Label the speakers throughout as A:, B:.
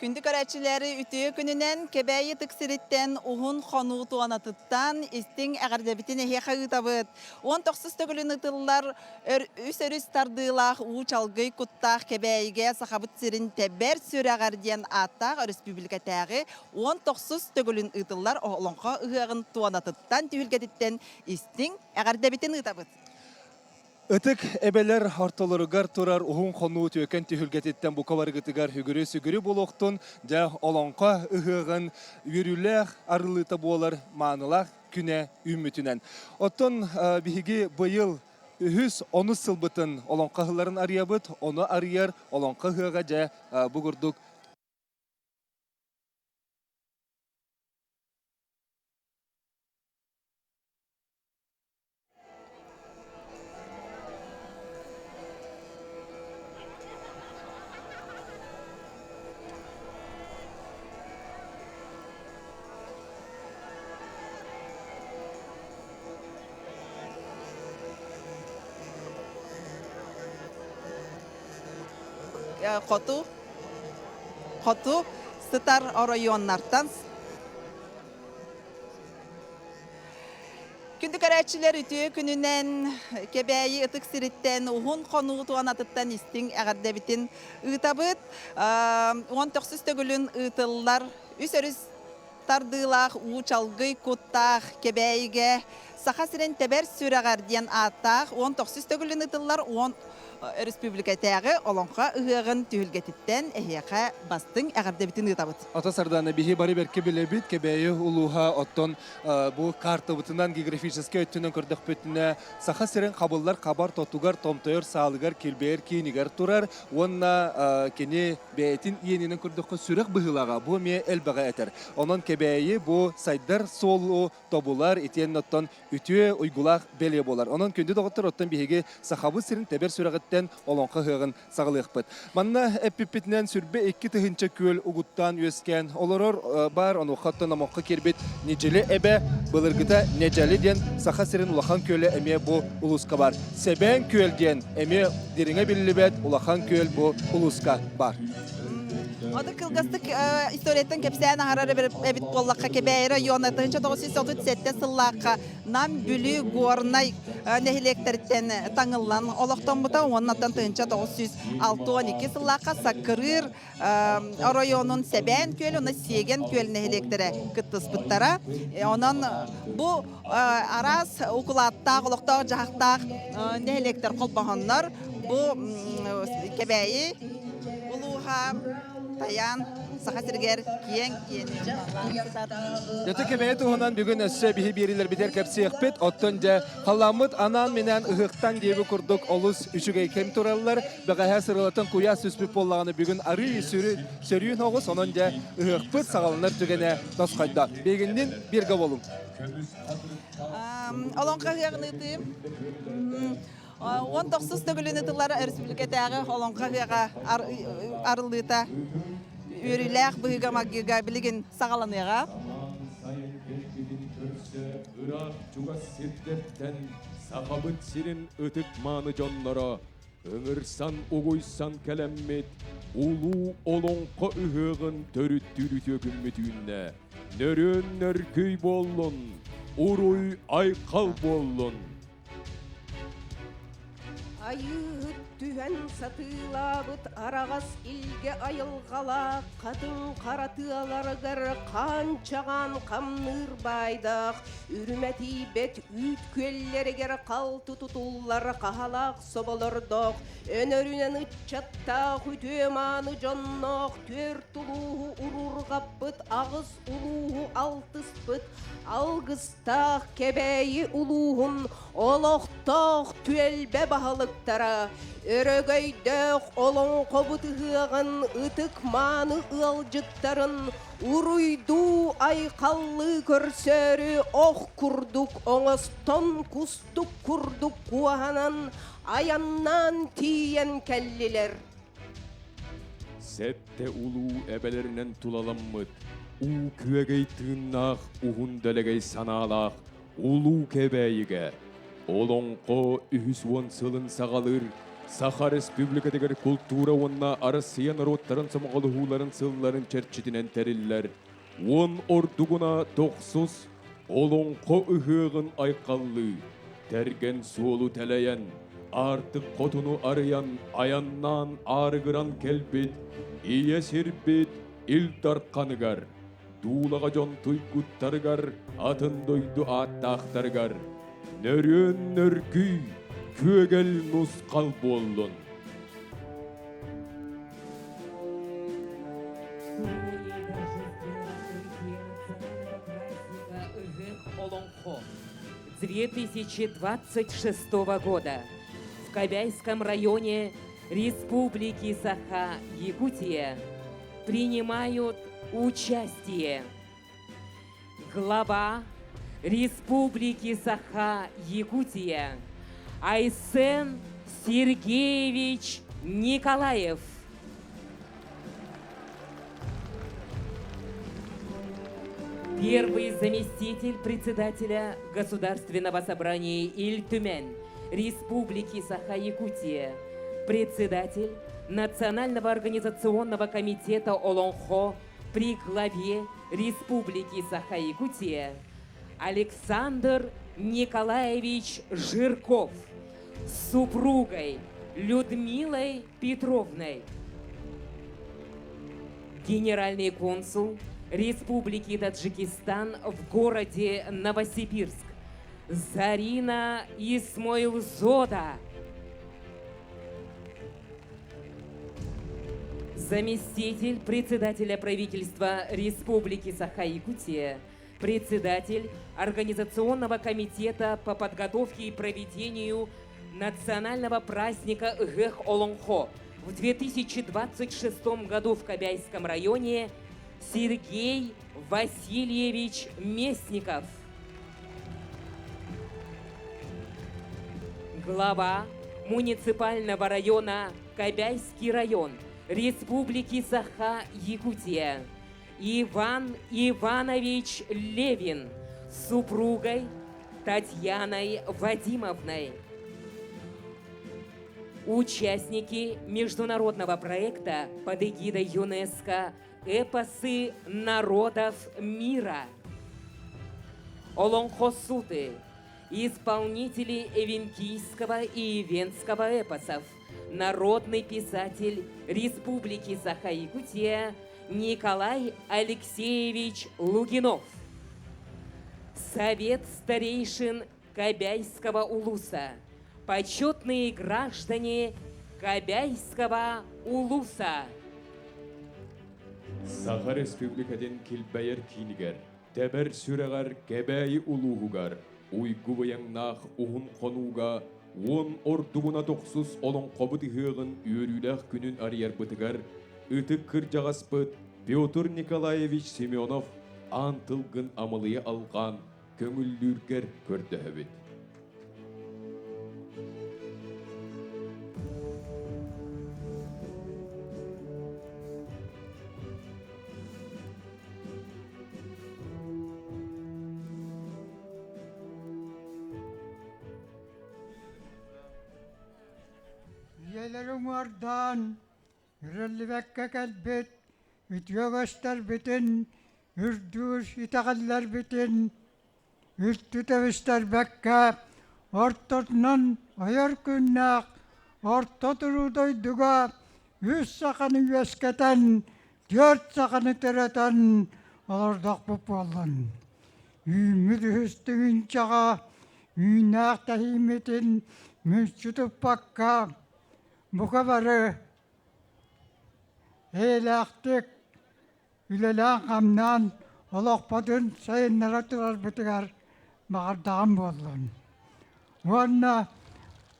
A: Күндү көрөөччүлэри үтүө күнүнэн Кэбээйи ытык сириттэн уһун хонуу туонатыттан истиҥ эҕэрдэбитин эһиэхэ ыытабыт. 19 төгүлүн ытыллар үс өрүс тардыылаах уу чалгый куттаах Кэбээйигэ Сахабыт сирин тэбэр сүрэҕэр диэн ааттаах өрөспүүбүлүкэтээҕи 19 төгүлүн ыытыллар Олоҥхо ыһыаҕын туонатыттан түһүлгэтиттэн истиҥ эҕэрдэбитин ыытабыт.
B: Ытык эбэлэр ортолоругар турар уһун хонуу түөкэн түһүлгэтиттэн бука барыгытыгар үгүрү-сүгүрү буолуохтун, дьэ, олоҥхо ыһыаҕын үөрүүлээх арыллыыта буолар маанылаах күнэ үүммүтүнэн. Оттон биһиги быйыл үһүс онус сылбытын олоҥхо ыһылларын арыйабыт, ону арыйар олоҥхо ыһыаҕа дьэ бу курдук
A: Хоту хоту сытар оройуоннартан Күндү көрөөччүлэр, үтүө күнүнэн Кэбээйи ытык сириттэн уһун хонуу туонатыттан истиҥ эҕэрдэбитин ыытабыт. 19 төгүлүн ыытыллар үс өрүс тардыылаах уу чалгый куттаах Кэбээйигэ Саха сирин тэбэр сүрэҕэр диэн ааттаах 19 төгүлүн ыытыллар 10 өрөспүүбүлүкэтээҕи Олоҥхо ыһыаҕын түһүлгэтиттэн эһиэхэ бастыҥ эҕэрдэбитин ыытабыт.
B: Ата Сардаана, биһи бары бэркэ билэбит, Кэбээйи улууһа оттон бу картабытынан географическай өттүнэн көрдөхпүтүнэ, Саха сирин хабыллар хабар тотугар, томтойор саалыгар, килбэйэр киинигэр турар уонна кини бэйэтин иэнинэн көрдөххө сүрэх быһыылааҕа бу эмиэ элбэҕи этэр. Онон Кэбээйи бу сайдар суолу тобулар, итиэннэ оттон үтүө уйгулаах бэлиэ буолар. Онон күндү доҕоттор, оттон биһиги Сахабыт сирин тэбэр сүрэҕиттэн Олоҥхо ыһыаҕын саҕалыахпыт. Манна эппиппитинэн 22 тыһыынча күөл угуттаан үөскээн олорор баар, онуоха оттон номоххо киирбит Ньидьили эбэ, былыргыта Ньэдьэли диэн Саха сирин улахан күөлэ эмиэ бу улууска баар. Сэбээн күөл диэн эмиэ дириҥэ биллибэт улахан күөл бу улууска баар.
A: Ону кылгастык историяттан кэпсээн аһарар эбит буоллахха, Кэбээйи района 1937 сыллаахха Нам, Бүлүү, Горнай нэһилиэктэриттэн таҥыллан олохтоммута уоннаттан 1962 сыллаахха Саккырыыр оройуонун Сэбээн күөл уонна Сиэгэн күөл нэһилиэктэрэ кыттыспыттара. Онон бу араас укулааттаах, олохтоох дьаһахтаах нэһилиэктэр холбоһоннор бу Кэбээйи улууһа тайаан Саха сиригэр киэҥ иэни
B: Дьэ Кэбээйи туһунан бүгүн өссө биһи биэрилэрбитигэр кэпсиэхпит. Оттон дьэ халлааммыт анаан-минээн ыһыахтан диэби курдук олус үчүгэй кэм тураллар. Бэҕэһээ сырылатын куйаас түспүт буоллаҕына бүгүн арыы сүрү сөрүүн оҕус. Онон дьэ ыһыахпыт саҕаланар түгэнэ тосхойдо. Биһигиннин бииргэ буолуҥ.
A: Олоҥхо ыһыаҕын ыытыы 19 төгүлүн ытыллар өрөспүүбүлүкэтээҕи Олоҥхо ыһыаҕа арыллыыта үөрүүлээх быһыыга-майгыга билигин саҕаланыаҕа.
C: Ыраах чугас сирдэртэн Сахабыт сирин ытык-мааны дьонноро ыҥырсан-угуйсан кэлэммит улуу Олоҥхо ыһыаҕын төрүттүүр үтүө күммүт үүннэ. Нөрүөн нөргүй буоллун, уруй-айхал буоллун!
D: Айыыһыт түһэн сатыылаабыт араҕас илгэ айылҕалаах хатыҥ хара тыаларыгар хаан-чаҕаан хамныыр баайдаах үрүмэтийбэт үүт күөллэригэр халты тутуллар хаһалаах соболордоох өнөрүнэн ыччаттаах үтүө-мааны дьонноох түөрт улууһу уруурҕаппыт аҕыс улууһу алтыспыт алгыстаах Кэбээйи улууһун олохтоох түөлбэ баһылыктара өрөгөйдөөх олоҥхобут ыһыаҕын ытык-мааны ыалдьыттарын уруйдуу-айхаллыы көрсөөрү ох курдук оҥостон кустук курдук куоһанан айаннаан тиийэн кэллилэр.
C: Сэттэ улуу эбэлэринэн тулаламмыт, уу күөгэй тыыннаах уһун дэлэгэй санаалаах Улуу Кэбээйигэ Олоҥхо үһүс уон сылын саҕалыыр Саха Республикатыгар култуура уонна Арассыыйа норуоттарын сомоҕолоһууларын сылларын чэрчитинэн тэриллэр уон ордугуна тохсус Олоҥхо ыһыаҕын айхаллыы, тэргэн суолу тэлэйэн, аартык хотуну арыйан, айаннаан аарыгыран кэлбит ийэ сирбит Ил Дарханыгар, дуулаҕа дьон туйгуттарыгар, атын дойду ааттаахтарыгар нөрүөн нөргүй, күөгэл нусхал буоллун!
E: Ыһыах Олоҥхо 2026 года в Кобяйском районе Республики Саха-Якутия принимают участие глава Республики Саха-Якутия Айсен Сергеевич Николаев. Первый заместитель председателя Государственного собрания Ильтюмен Республики Саха-Якутия, председатель Национального организационного комитета Олонхо при главе Республики Саха-Якутия Александр Николаевич Жирков с супругой Людмилой Петровной. Генеральный консул Республики Таджикистан в городе Новосибирск Зарина Исмоилзода. Заместитель председателя правительства Республики Саха-Якутия, председатель Организационного комитета по подготовке и проведению национального праздника Ыһыах Олоҥхо в 2026 году в Кобяйском районе Сергей Васильевич Местников. Глава муниципального района Кобяйский район Республики Саха-Якутия Иван Иванович Левин с супругой Татьяной Вадимовной. Участники международного проекта под эгидой ЮНЕСКО «Эпосы народов мира». Олонхосуты, исполнители эвенкийского и ивенского эпосов, народный писатель Республики Саха-Якутия Николай Алексеевич Лугинов. Совет старейшин Кобяйского улуса, почетные граждане Кобяйского улуса.
C: Саха Республикатын килбэйэр киинигэр, тэбэр сүрэҕэр Кэбээйи улууһугар уйгу быйаҥнаах уһун хонууга уон ордугуна тохсус олоҥхобут ыһыаҕын үөрүүлээх күнүн арыйарбытыгар ытык кырдьаҕаспыт Петр Николаевич Семенов аан тылгын амалыйа алҕаан көҥүллүүргэр көрдөһөбүт.
F: Ийэлэри уҥуордаан, үрэллибэккэ кэлбит үтүө үгэстэрбитин, үрдүүр итэҕэллэрбитин үлтү тэбистэрбэккэ, ортотунан ойор күннээх орто туруу дойдуга үс саханы үөскэтэн, түөрт саханы төрөтөн олордохпут буоллун. Үүммүт үһүс тыһыынчаҕа үүнээх тэһииммитин мүлчү туппакка, бука бары эйэлээхтик үлэлээн-хамнаан олохпутун сайыннара турарбытыгар баҕардаҕым буоллун. Уонна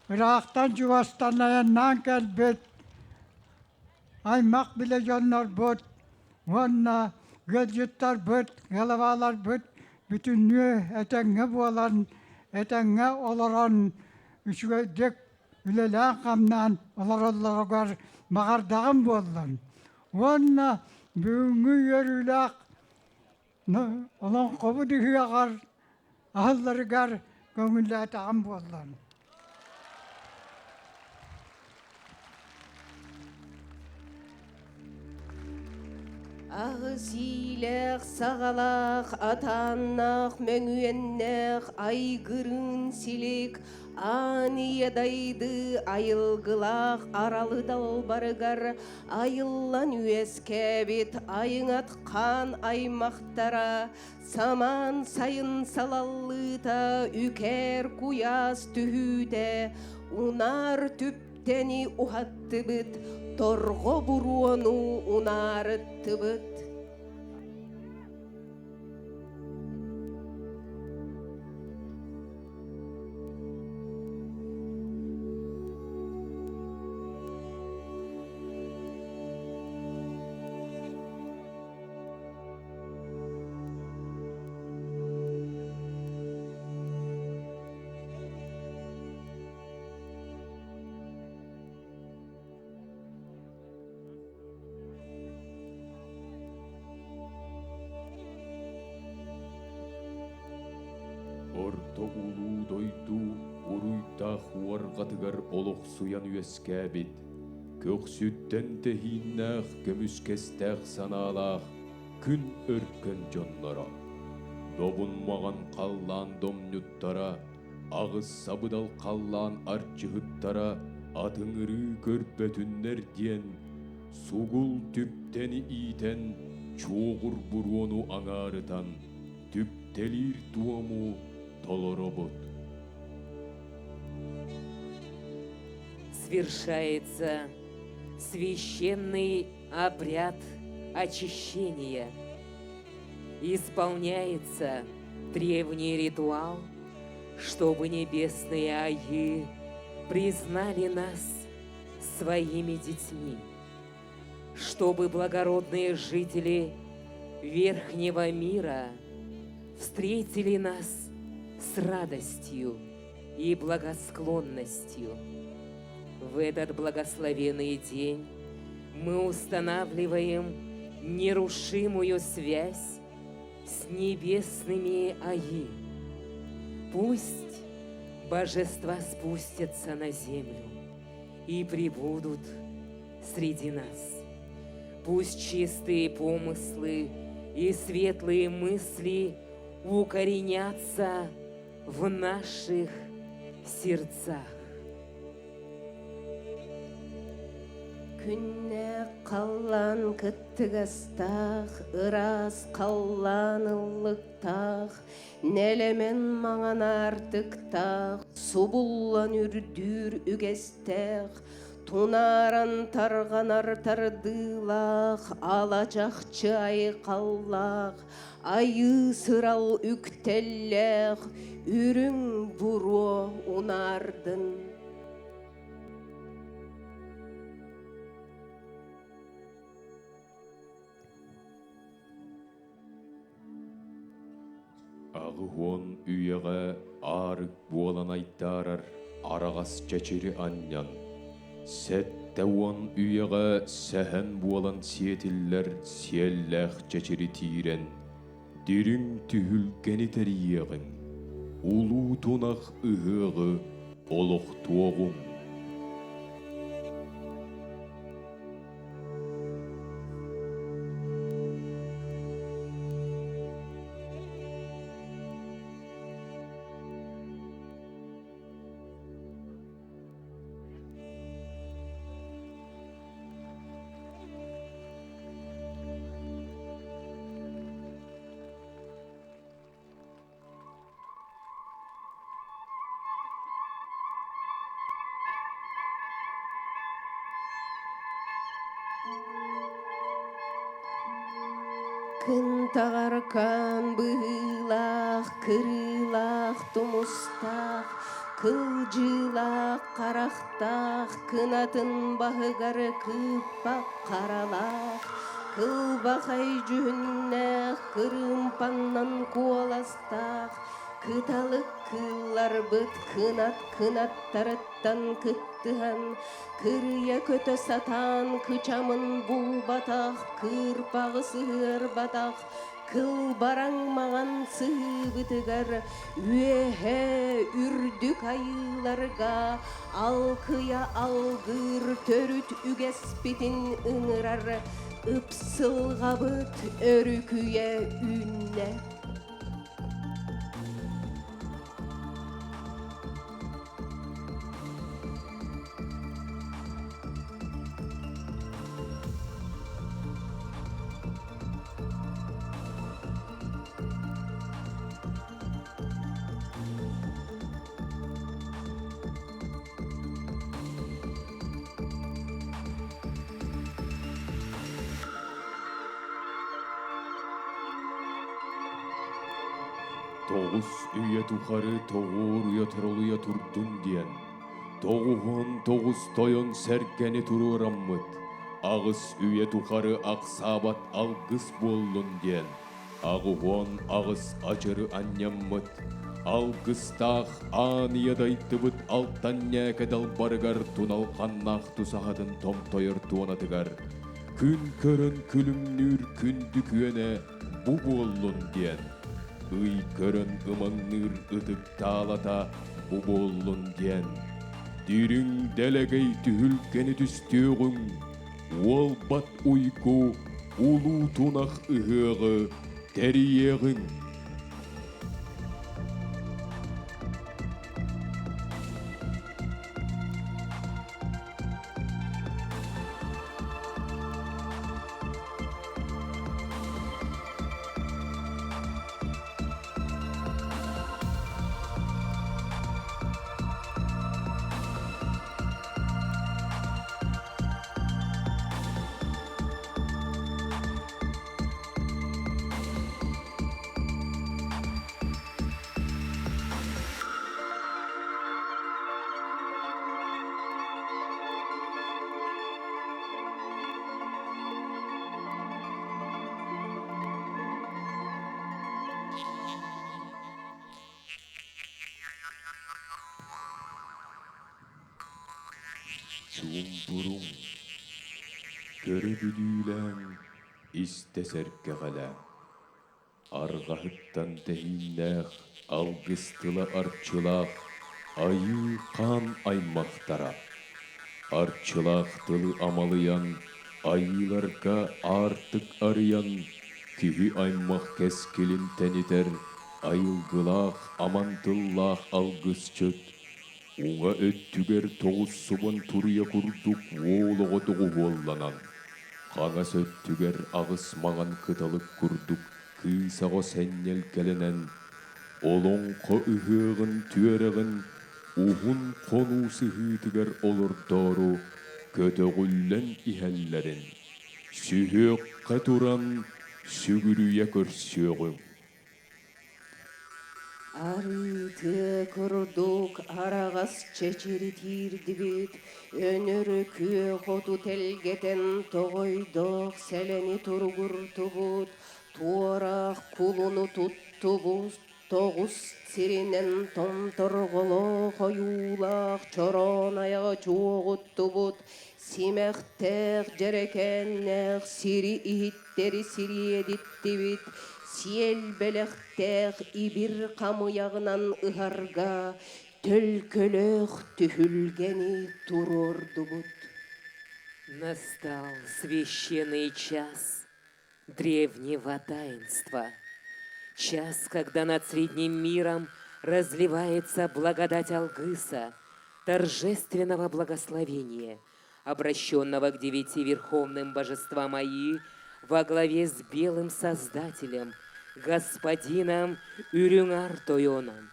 F: ыраахтан-чугастан айаннаан кэлбит аймах билэ дьоннорбут уонна ыалдьыттарбыт, главаларбыт бүтүннүү этэҥҥэ буолан, этэҥҥэ олорон үчүгэйдик үлэлээн-хамнаан олороллоругар баҕардаҕым буоллун. Уонна бүгүҥҥү үөрүүлээх олоҥхобут ыһыаҕар аһылларыгар көҥүллээтэҕим буоллун.
D: Аҕыс иилээх, саҕалаах, атааннаах, мөҥүөннээх, айгырыын силик, аан ийэ дайды айылгылаах аралы далбарыгар айыллан үөскээбит айыҥат хаан аймахтара самаан сайын салаллыыта үкээр куйаас түһүүтэ унаар түптэни уһаттыбыт, торҕо буруону унаарыттыбыт.
C: Орто улуу дойду уруйдаах уорҕатыгар олохсуйан үөскээбит, көхсүттэн тэһииннээх көмүскэстээх санаалаах күн өркөн дьонноро, добун маҕан халлаан домньуттара аҕыс сабыдал халлаан арчыһыттара атыҥырыы көрбөтүннэр диэн сугул түптэни иитэн чуоҕур буруону аҥаарытан түптэлиир туому толоробут.
E: Свершается священный обряд очищения. Исполняется древний ритуал, чтобы небесные аи признали нас своими детьми, чтобы благородные жители верхнего мира встретили нас с радостью и благосклонностью. В этот благословенный день мы устанавливаем нерушимую связь с небесными Аи. Пусть божества спустятся на землю и прибудут среди нас. Пусть чистые помыслы и светлые мысли укоренятся в наших сердцах.
D: Күннээх халлаан кыттыгастаах, ыраас халлаан ыллыктаах, нэлэмэн маҥан аартыктаах, субуллан үрдүүр үгэстээх, тунааран тарҕанар тардыылаах, алачахчы айхаллаах, айыы сырал үктэллээх, үрүҥ буруо унаардын.
C: Аҕыһуон үйэҕэ аарык буолан айдаарар араҕас чэчири анньан, 70 үйэҕэ сэһэн буолан сиэтиллэр сиэллээх чэчири тиирэн, дириҥ түһүлгэни тэрийиэҕиҥ, улуу тунах ыһыаҕы олохтуоҕуҥ.
D: Кынтаҕаркаан быһыылаах, кырыылаах тумустаах, кылдьыылаах харахтаах, кынатын баһыгар кыыппах харалаах, кылбахай дьүһүннээх, кырыымпаннан куоластаах, кыталык кыылларбыт кынат кынаттарыттан кыттыһан, кырыйа көтө сатаан кычамын булбатах, кыырпаҕы сыһыарбатах, кылбараҥ маҥан сыһыыбытыгар үөһэ үрдүк айыыларга алкыйа алгыыр төрүт үгэспитин ыҥырар. Ыпсылҕабыт өрүкүйэ үүннэ.
C: Тоҕус үйэ тухары тоҕуоруйа торолуйа турдун диэн, 99 тойон сэргэни туруораммыт, 8 үйэ тухары ахсаабат алгыс буоллун диэн, 88 ачыры анньаммыт, алгыстаах аан ийэ дойдубут алтан ньээкэ далбарыгар туналханнаах тусаһатын томтойор туонатыгар күн көрөн күлүмнүүр күндү күөнэ бу буоллун диэн, ый көрөн ымаҥныыр ытык таалата бу буоллун диэн, дириҥ дэлэгэй түһүлгэни түстүөҕүҥ, уолбат уйгу улуу тунах ыһыаҕы тэрийиэҕиҥ. Чуумпуруҥ, көрө бүлүүлээн, истэ сэргэҕэлээҥ. Арҕаһыттан тэһииннээх, алгыс тыла арчылаах айыы хаан аймахтара. Арчылаах тылы амалыйан, айыыларга аартык арыйан, киһи аймах кэскилин тэнитэр айылгылаах аман тыллаах алгысчыт, уҥа өттүгэр тоҕус субан туруйа курдук уол оҕо доҕуһуолланан, хаҥас өттүгэр аҕыс маҥан кыталык курдук кыыс оҕо сэнньэлгэлэнэн, олоҥхо ыһыаҕын түөрэҕин уһун хонуу сыһыытыгар олордоору көтөҕүллэн иһэллэрин, сүһүөххэ туран сүгүрүйэ көрсүөҕүҥ.
D: Арыы курдук араҕас чэчири тиирдибит, өнөрү күөх оту тэлгэтэн тоҕойдоох сэлэни туругуртубут, туораах кулуну туттубут, тоҕус сиринэн томторҕолоох ойуулаах чороон айаҕа чуоҕуттубут, симэхтээх дьэрэкээннээх сири иһиттэри сириэдиттибит, сиэл бэлэхтээх ибир хамыйаҕынан ыһарга төлкөлөөх түһүлгэни туруордубут.
E: Настал священный час древнего таинства. Час, когда над средним миром разливается благодать Алгыса, торжественного благословения, обращенного к девяти верховным божествам Аи во главе с белым Создателем, господином Үрүҥ Аар Тойоном.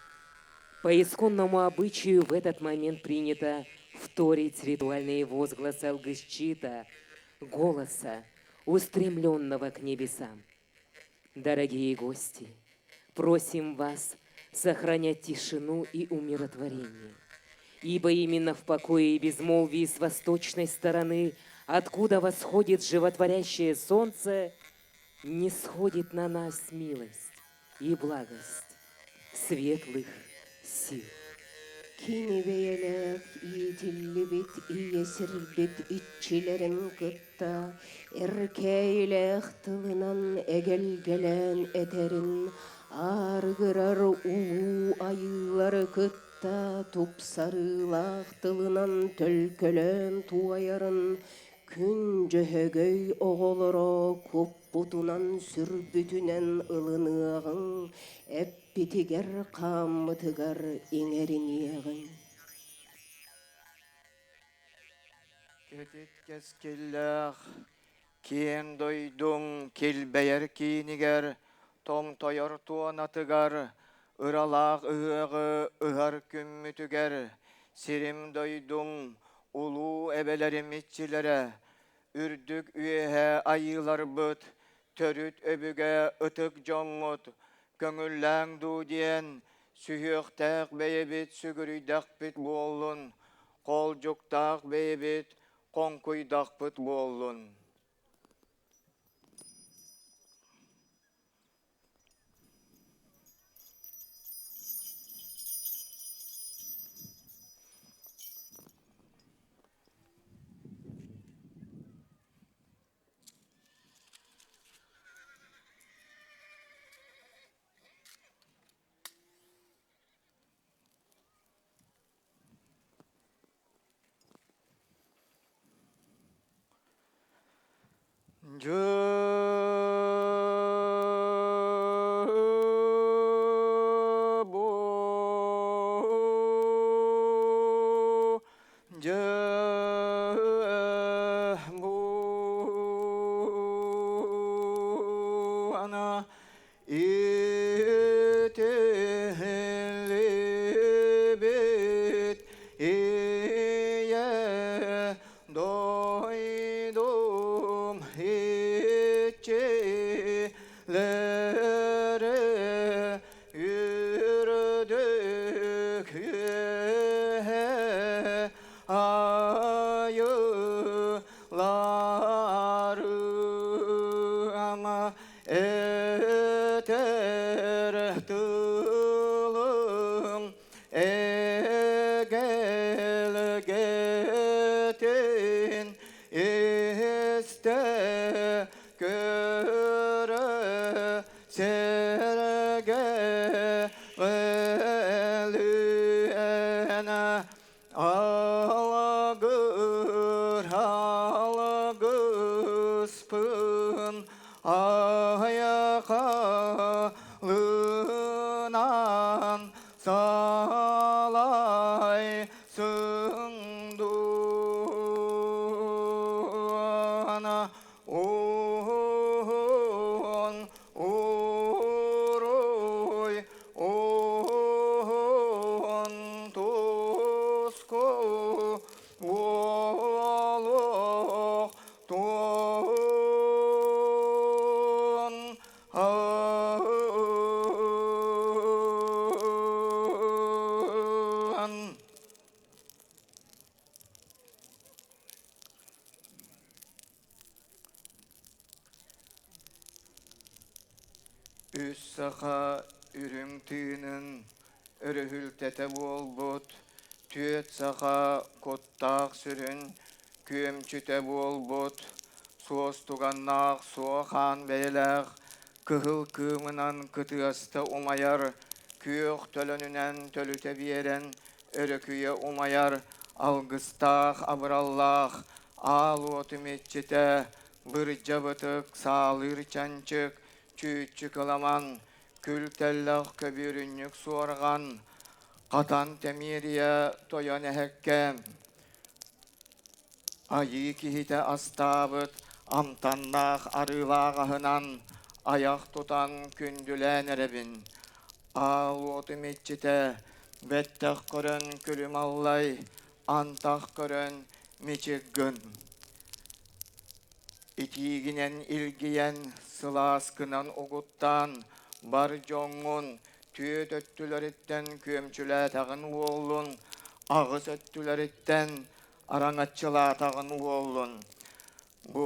E: По исконному обычаю в этот момент принято вторить ритуальные возгласы Алгысчыта, голоса, устремленного к небесам. Дорогие гости, просим вас сохранять тишину и умиротворение, ибо именно в покое и безмолвии с восточной стороны, откуда восходит животворящее солнце, нисходит на нас милость и благость светлых сил.
D: Кини бэйэлээх иитиллибит ийэ сирбит иччилэрин кытта эркээйилээх тылынан эгэлгэлээн этэрин аарыгырар улуу айыылары кытта тупсарыылаах тылынан төлкөлөөн туойарын. Күн Дьөһөгөй оҕолоро куппутунан-сүрбүтүнэн ылыныаҕыҥ, эппитигэр-хааммытыгар иҥэриниэҕиҥ.
G: Кэтит кэскиллээх киэҥ дойдум килбэйэр киинигэр, томтойор туонатыгар, ыралаах ыһыаҕы ыһар күммүтүгэр, сирим-дойдум улуу эбэлэрим иччилэрэ, үрдүк үөһэ айыыларбыт, төрүт өбүгэ ытык дьоммут, көҥүллээҥ дуу диэн сүһүөхтээх бэйэбит сүгүрүйдэхпит буоллун, хоолдьуктаах бэйэбит хоҥкуйдахпыт буоллун. Дьэ-бу Итиллибит ийэ дойдум иччилэрэ үрдүк үөһэ айыларым Этэр тылым эгэлгэтин истэ көрө сэргэ өлүөнэ Алагыр алгыспын айахалынан салай сындуана уһун уруй Уһун туску буолуох туон Үс саха үрүҥ тыынын өрүһүлтэтэ буолбут, түөрт саха куттаах сүрүн күөмчүтэ буолбут, суостуганнаах суо хаан бэйэлээх кыһыл кыымынан кытыаста умайар, күөх төлөнүнэн төлүтэ биэрэн өрөкүйэ умайар алгыстаах абыраллаах аал уотум иччитэ бырдьабытык саалыыр чанчык чүүччү кыламан күл тэллэх көбүөрүнньүк суорҕан хатан тэмиэрийэ тойон эһэккэ айыы киһитэ астаабыт амтаннаах арыылаах аһынан айах тутан күндүлээн эрэбин аал уотум иччитэ бэттэх көрөн күлүм аллай антах көрөн мичик гын Итиигинэн илгийэн, сылааскынан угуттаан, бар дьоҥҥун түөрт өттүлэриттэн күөмчүлээтэҕин уоллун, аҕыс өттүлэриттэн араҥаччылаатаҕын уоллун. Бу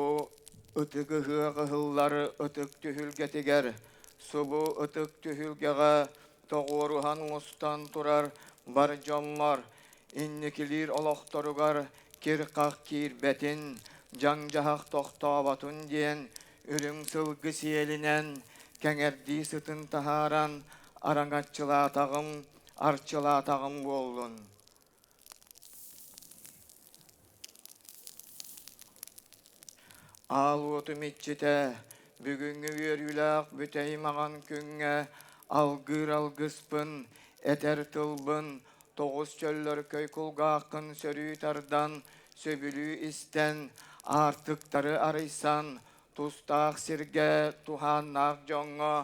G: ытык ыһыах ыһыллар ытык түһүлгэтигэр, субу ытык түһүлгэҕэ тоҕуоруһан мустан турар бар дьоммор инникилиир олохторугар кир-хах киирбэтин, дьаҥ-дьаһах тохтооботун диэн үрүҥ сылгы сиэлинэн кэҥэрдии сытын таһааран араҥаччылаатаҕым, арчылаатаҕым буоллун. Аал уотум иччитэ, бүгүҥҥү үөрүүлээх бүтэй маҥан күҥҥэ алгыыр алгыспын, этэр тылбын, тоҕус чөллөркөй кулгааххын сөрүү тардан, сөбүлүү истэн, аартыктары арыйсан, тустаах сиргэ туһааннаах дьоҥҥо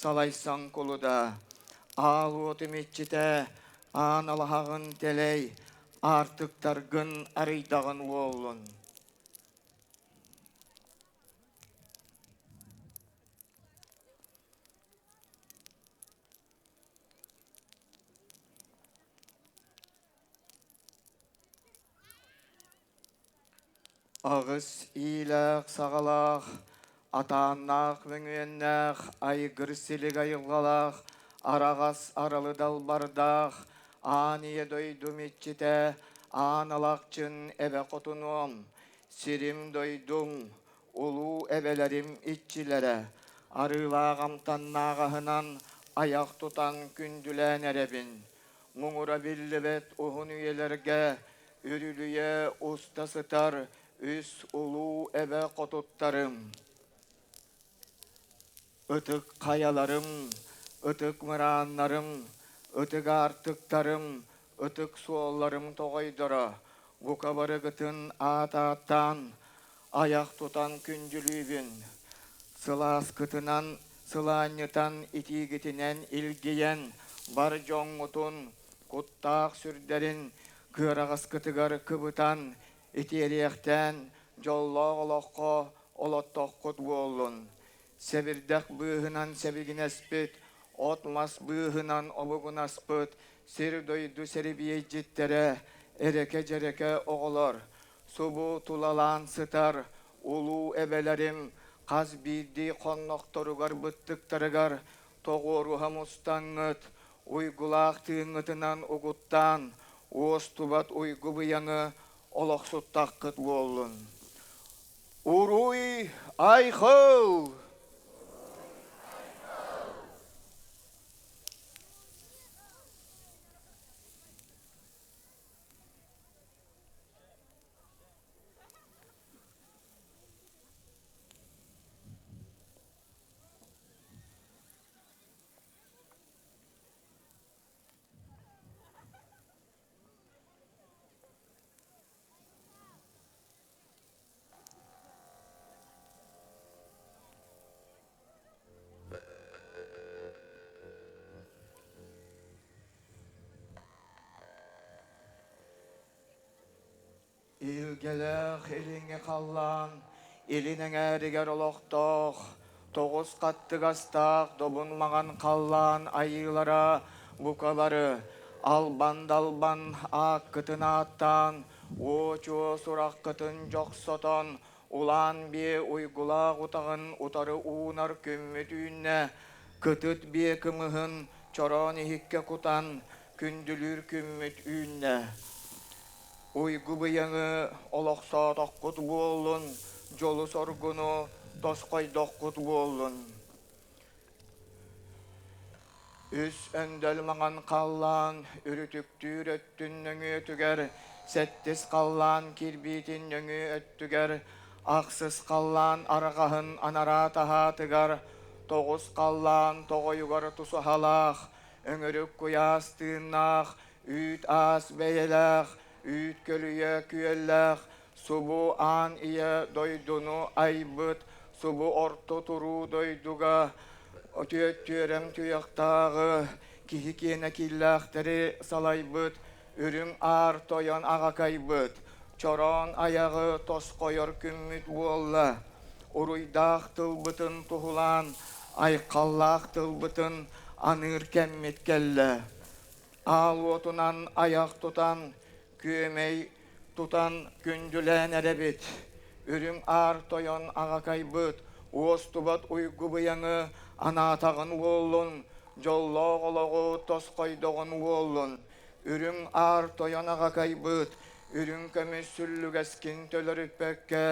G: салайсан кулуда. Аал уотум иччитэ, аан алаһаҕын тэлэй, аартыктаргын арыйдаҕын уоллун. Аҕыс иилээх-саҕалаах, атааннаах мөҥүөннээх, айгыр-силик айылҕалаах, араҕас аралы далбардаах, аан ийэ дойдум иччитэ, аан алахчын эбэ хотунуом, сирим-дойдум, улуу эбэлэрим иччилэрэ, арыылаах амтаннаах аһынан айах тутан күндүлээн эрэбин. Муҥура биллибэт уһун үйэлэргэ үрүлүйэ уста сытар үс улуу эбэ хотуттарым, ытык хайаларым, ытык мырааннарым, ытык аартыктарым, ытык суолларым тоҕойдоро, бука барыгытын аат ааттаан, айах тутан күндүлүүбүн. Сылааскытынан сылаанньытан итиигитинэн илгийэн бар дьоҥҥутун куттаах сүрдэрин кыараҕаскытыгар кыбытан итиэриэхтээн дьоллоох олоххо олоттоххут буоллун. Сэбирдэх быыһынан сэбигинэспит, от-мас быыһынан обугунаспыт сир-дойду сэрибиэйдьиттэрэ, эрэкэ-дьэрэкэ оҕолор, субу тулалаан сытар улуу эбэлэрим хас биирдии хоннохторугар-быттыктарыгар тоҕуоруһа мустаҥҥыт, уйгулаах тыыҥҥытынан угуттаан, уостубат уйгу быйаҥы олохсуттаххыт буоллун. Уруй айхал! Илгэлээх илиҥҥи халлаан илин эҥээригэр олохтоох тоҕус хаттыгастаах добун маҥан халлаан айыылара бука бары албан-далбан ааккытын ааттаан, уо-чуо сураххытын дьохсотон, улаан биэ уйгулаах утаҕын утары уунар күммүт үүннэ, кытыт биэ кымыһын чороон иһиккэ кутан, күндүлүүр күммүт үүннэ. Уйгу быйаҥы олохсоотоххут буоллун, дьолу-соргуну тосхойдоххут буоллун. Үс өндөл маҥан халлаан үрүтүктүүр өттүн нөҥүөтүгэр, сэттис халлаан кирбиитин нөҥүө өттүгэр, ахсыс халлаан арҕаһын анараа таһаатыгар, тоҕус халлаан тоҕойугар тусаһалаах, өҥүрүк куйаас тыыннаах, үүт-аас бэйэлээх, үүт көлүйэ күөллээх, субу аан ийэ дойдуну айбыт, субу орто туруу дойдуга түөттүөрэм туйахтааҕы киһи киэнэ киллээхтэри салайбыт, үрүҥ аар тойон аҕакайбыт, чороон айаҕы тосхойор күммүт буолла. Уруйдаах тылбытын туһулаан, айхаллаах тылбытын аныыр кэммит кэллэ. Аал уотунан айах тутан, күөмэй тутан күндүлээн эрэбит. Үрүҥ аар тойон аҕакайбыт, уостубат уйгу быйаҥы анаатаҕын уоллун, дьоллоох олоҕу тосхойдоҕун уоллун. Үрүҥ аар тойон аҕакайбыт, үрүҥ көмүс сүллүгэскин төлөрүппэккэ,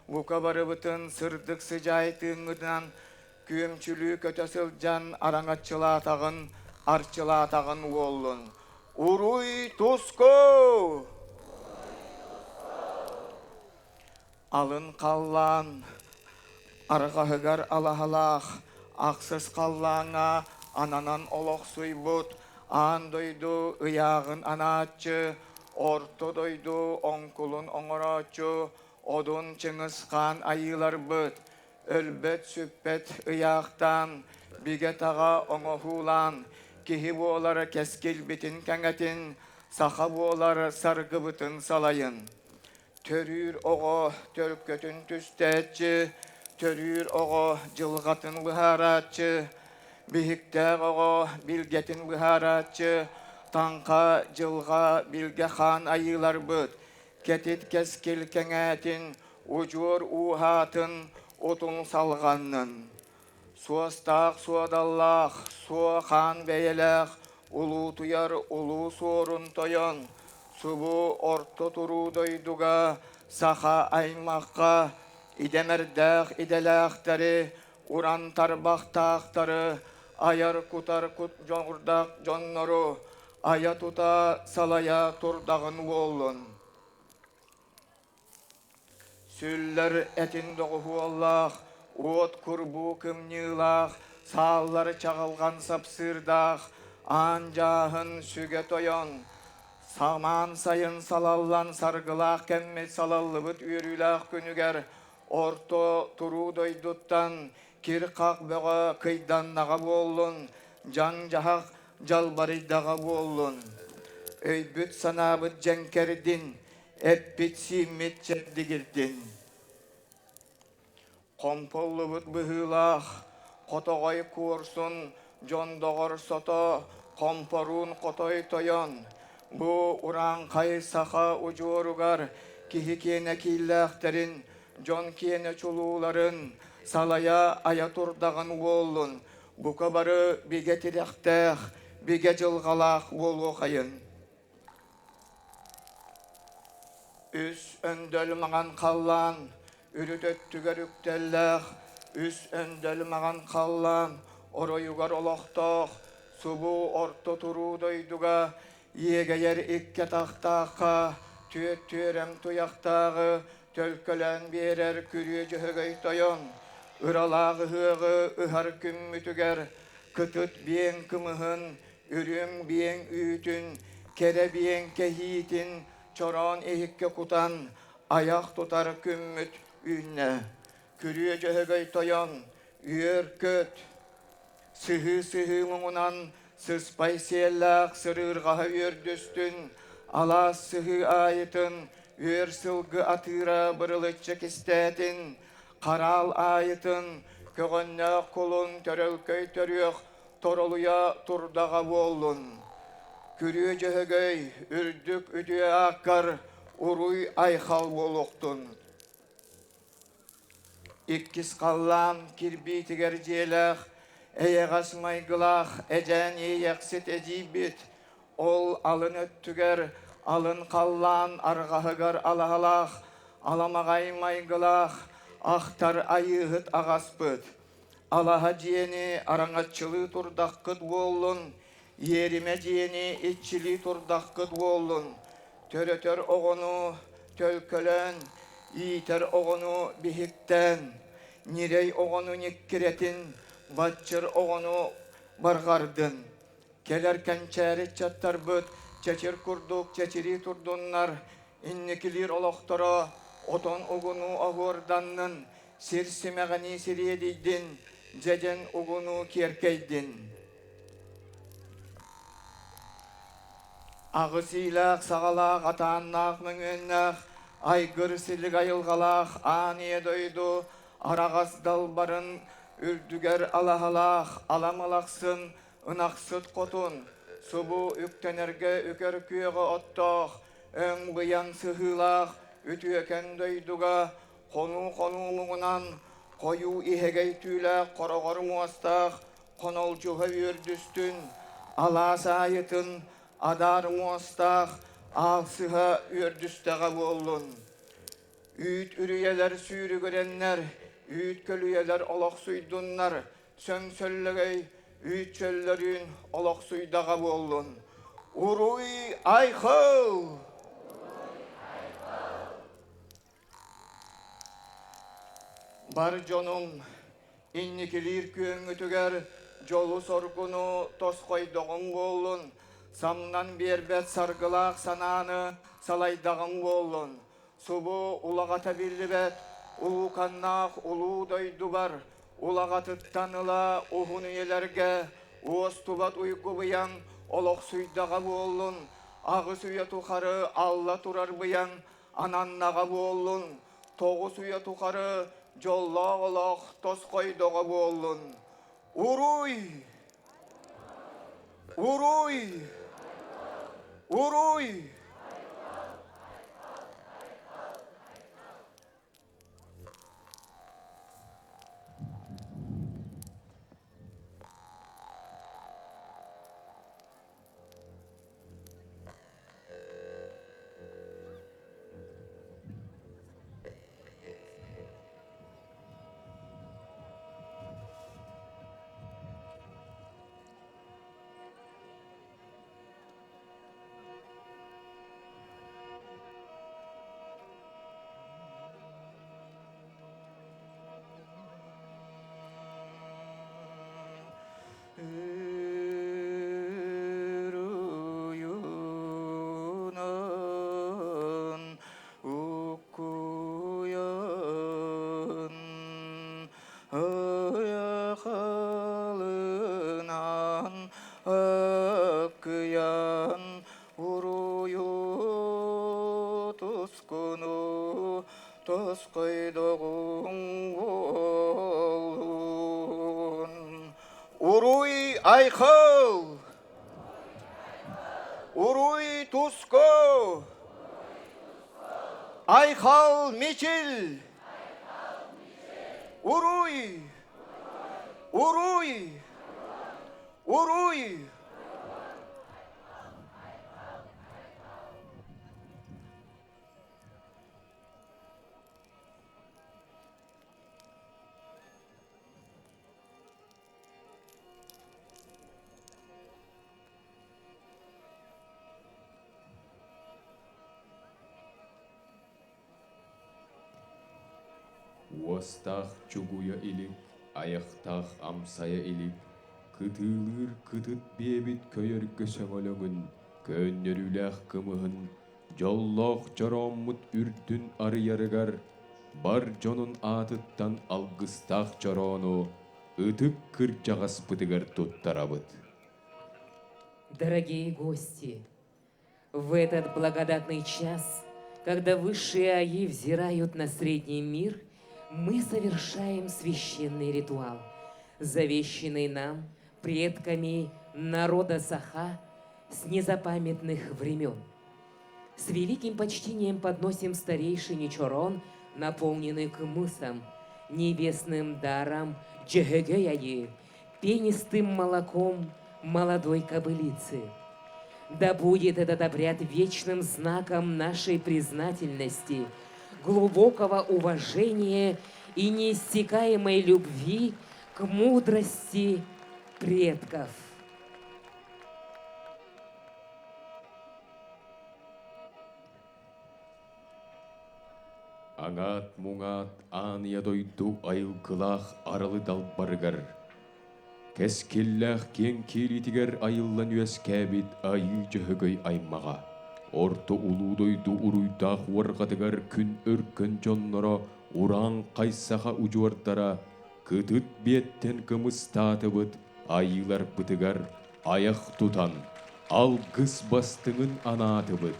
G: бука барыбытын сырдык сыдьаай тыыҥҥытынан күөмчүлүү көтө сылдьан араҥаччылаатаҕын, арчылаатаҕын уоллун. Уруй туску! Алын халлаан, Арҕаһыгар алаһалаах, ахсыс халлааҥҥа ананан олохсуйбут аан дойду ыйааҕын анааччы, орто дойду оҥкулун оҥорооччу Одун Чыҥыс Хаан айыыларбыт, өлбөт-сүппэт ыйаахтаан, бигэ-таҕа оҥоһуулаан, киһи буолар кэскилбитин кэҥэтин, саха буолар саргыбытын салайын. Төрүүр оҕо төлкөтүн түстээччи, төрүүр оҕо дьылҕатын быһаарааччы, биһиктээх оҕо билгэтин быһаарааччы, таҥха, дьылҕа, билгэ хаан айыыларбыт, кэтит кэскил кэҥээтин, удьуор ууһаатын, утум салҕаннын. Суостаах суодаллаах, суо хаан бэйэлээх, улуутуйар улуу суорун тойон, субу орто туруу дойдуга саха аймахха идэмэрдээх идэлээхтэри, уран тарбахтаахтары, айар-кутар кут дьоҕурдаах дьоннору айа-тута салайа турдаҕын буоллун. Сүллэр этин доҕуһуоллаах, уот курбуу кымньыылаах, сааллар чаҕылҕан сапсыырдаах, аан дьааһын сүгэ тойон, самаан сайын салаллан саргылаах кэммит салаллыбыт үөрүүлээх күнүгэр орто туруу дойдуттан кир-хах бөҕө кыйданнаҕа буоллун, дьаҥ-дьаһах дьалбарыйдаҕа буоллун. Өйбүт-санаабыт дьэҥкэрдин, эппит-сииммит чэбдигирдин. Хомполлубут быһыылаах, хотоҕой куорсун, дьон доҕор сото, хомпоруун хотой тойон. Бу урааҥхай саха удьуоругар киһи киэнэ кииллээхтэрин, дьон киэнэ чулууларын салайа айа турдаҕын уоллун, бука бары бигэ тирэхтээх, бигэ дьылҕалаах буолуохайын. Үс өндөл маҥан халлаан, үрүт өттүгэр үктэллээх, үс өндөл маҥан халлаан, оройугар олохтоох, субу орто туруу дойдуга иэгэйэр икки атахтаахха түөрт түөрэм туйахтааҕы төлкөлөөн биэрэр күрүө дьөһөгөй тойон, ыралаах ыһыаҕы ыһар күммүтүгэр кытыт биэҥ кымыһын үрүҥ биэҥ үүтүн, кэрэ биэҥ кэһиитин чороон иһиккэ кутан, айах тутар күммүт үүннэ. Күрүө Дьөһөгөй тойон, үөр-көт, сыһыы-сыһыы муҥунан сыспай сиэллээх сырыырҕаһа үөрдүстүн, алаас сыһыы аайытын үөр сылгы атыыра бырылыччы кистээтин, хараал аайытын көҕөннөөх кулун төрөлкөй төрүөх торолуйа турдаҕа буоллун. Күрүө Дьөһөгөй үрдүк үтүө ааккар уруй-айхал буолуохтун. Иккис халлаан кирбиитигэр дьиэлээх, эйэҕэс майгылаах эдьээн иэйэхсит эдьиийбит, ол алын өттүгэр алын халлаан арҕаһыгар алаһалаах, аламаҕай майгылаах ахтар айыыһыт аҕаспыт. Алаһа дьиэни араҥаччылыы турдаххыт буоллун, иэримэ дьиэни иччилии турдаххыт буоллун, төрөтөр оҕону төлкөлөөн, иитэр оҕону биһиктээн, ньирэй оҕону ньиккирэтин, баччыр оҕону барҕардын. Кэлэр кэнчээри ыччаттарбыт чэчир курдук чэчирии турдуннар, инникилиир олохторо отон угунуу оһуорданнын, сир симэҕинии сириэдийдин, дьэдьэн угунуу киэркэйдин. Аҕыс иилээх саҕалаах атааннаах мөҥүөннээх, айгыр силик айылҕалаах аан ийэ дойду араҕас далбарын үрдүгэр алаһалаах аламалахсын ынахсыт хотун, субу үктэнэргэ үкэр күөҕэ оттоох, өҥ-быйаҥ сыһыылаах үтүөкэн дойдуга хонуу-хонуу муҥунан хойуу иһэгэй түүлээх хороҕор муостаах хонолдьуһа үөрдүстүн, алаас аайытын адаар муостаах аалсыһа үөрдүстэҕэ буоллун. Үүт үрүйэлэр сүүрүгүрэннэр, үүт көлүйэлэр олохсуйдуннар, сөҥ-сөллөгөй үүт чөллөрүүн олохсуйдаҕа буоллун. Уруй айхал! Бар дьонум инникилиир күөҥҥүтүгэр дьолу-соргуну тосхойдоҕуҥ буоллун, самнан биэрбэт саргылаах санааны салайдаҕыҥ буоллун. Субу улаҕата биллибэт улууканнаах улуу дойдубар улаҕатыттан ыла уһун үйэлэргэ уостубат уйгу-быйаҥ олохсуйдаҕа буоллун, 8 үйэ тухары алла турар быйаҥ ананнаҕа буоллун, 9 үйэ тухары дьоллоох олох тосхойдоҕо буоллун. Уруй! Уруй! Уруй! Үруйунан уккуйан ыйахалынан аккыйан уруйу тускуну тосхойдоҕуҥ буоллун. Уруй айхал! Уруй туску! Айхал мичил! Уруй! Уруй! Уруй!
C: Уостаах чугуйа илик, айахтаах амсайа илик, кытыылыыр кытыт биэбит көйөргө сөҥөлөҥүн, көөнньөрүүлээх кымыһын, дьоллоох чорооммут үрдүн арыйарыгар бар дьонун аатыттан алгыстаах чороону ытык кырдьаҕаспытыгар туттарабыт.
E: Дорогие гости, в этот благодатный час, когда высшие аи взирают на средний мир, мы совершаем священный ритуал, завещанный нам предками народа Саха с незапамятных времен. С великим почтением подносим старейшине чорон, наполненный кымысом, небесным даром Дьөһөгөй пенистым молоком молодой кобылицы. Да будет этот обряд вечным знаком нашей признательности, глубокого уважения и неиссякаемой любви к мудрости предков.
C: Аҥаат-муҥаат ааныйа дойду айылгылаах аралы далбарыгар, кэскиллээх киэҥ киэлитигэр айыллан үөскээбит Айыы Дьөһөгөй аймаҕа, орто улуу дойду уруйдаах уорҕатыгар күн өркөн дьонноро урааҥхай саха удьуордара кытыт биэттэн кымыстаатыбыт айыыларбытыгар айах тутан, алгыс бастыҥын анаатыбыт,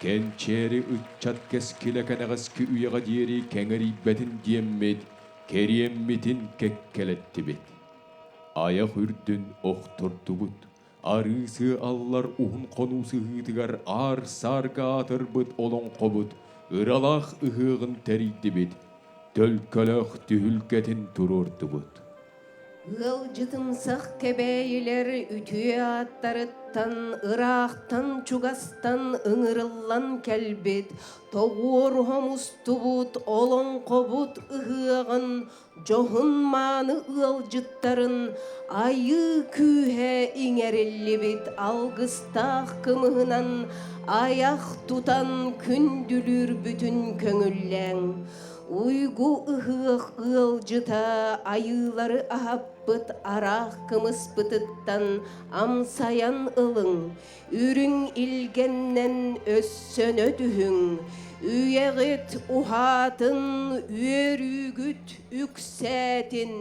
C: кэнчээри ыччат кэскилэ кэнэҕэски үйэҕэ диэри кэҥэрийбэтин диэммит, кэриэммитин кэккэлэттибит. Айах үрдүн охтордубут, арыы-сыа аллар уһун хонуу сыһыытыгар аар-саарга аатырбыт олоҥхобут ыралаах ыһыаҕын тэрийдибит, төлкөлөөх түһүлгэтин туруордубут.
D: Ыалдьытымсах кэбээйилэр үтүө ааттарыттан ыраахтан-чугастан ыҥырыллан кэлбит, тоҕуоруһа мустубут олоҥхобут ыһыаҕын дьоһун-мааны ыалдьыттарын айыы күүһэ иҥэриллибит алгыстаах кымыһынан айах тутан күндүлүүрбүтүн көҥүллээҥ. Уйгу ыһыах ыалдьыта айыылары аһаппыт араах кымыспытыттан амсайан ылыҥ, үрүҥ илгэннэн өссөнө түһүҥ, үйэҕит уһаатын, үөрүүгүт үксээтин.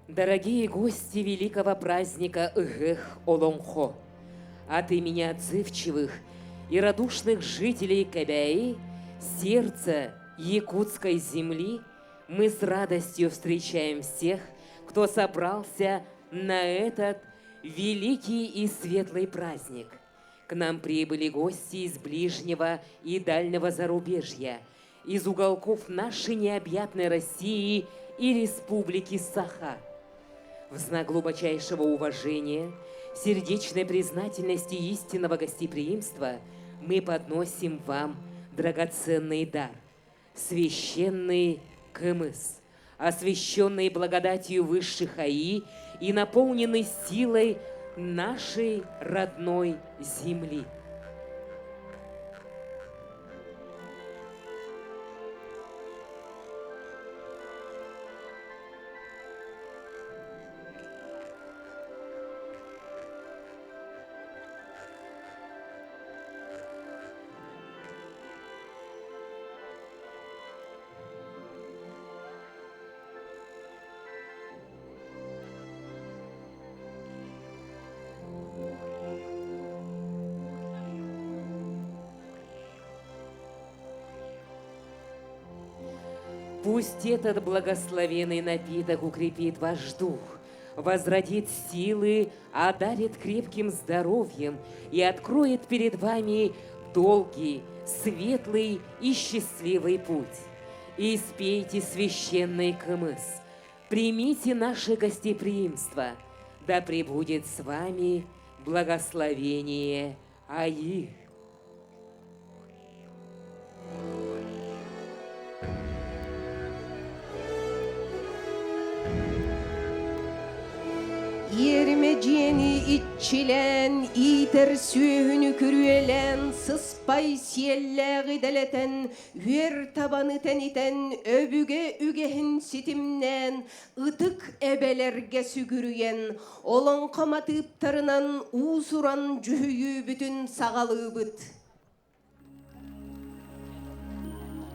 E: Дорогие гости великого праздника Ыһых Олоҥхо, от имени отзывчивых и радушных жителей Кэбээйи, сердца якутской земли, мы с радостью встречаем всех, кто собрался на этот великий и светлый праздник. К нам прибыли гости из ближнего и дальнего зарубежья, из уголков нашей необъятной России и Республики Саха. В знак глубочайшего уважения, сердечной признательности и истинного гостеприимства мы подносим вам драгоценный дар – священный кымыс, освященный благодатью высших Аи и наполненный силой нашей родной земли. Пусть этот благословенный напиток укрепит ваш дух, возродит силы, одарит крепким здоровьем и откроет перед вами долгий, светлый и счастливый путь. И спейте священный кымыс, примите наше гостеприимство, да пребудет с вами благословение Аи.
D: Иэримэ дьиэни иччилээн, иитэр сүөһүнү күрүөлээн, сыспай сиэллээҕи дэлэтэн, үөр табаны тэнитэн, өбүгэ үгэһин ситимнээн, ытык эбэлэргэ сүгүрүйэн, олоҥхо матыыптарынан уус-уран дьүһүйүүбүтүн саҕалыыбыт.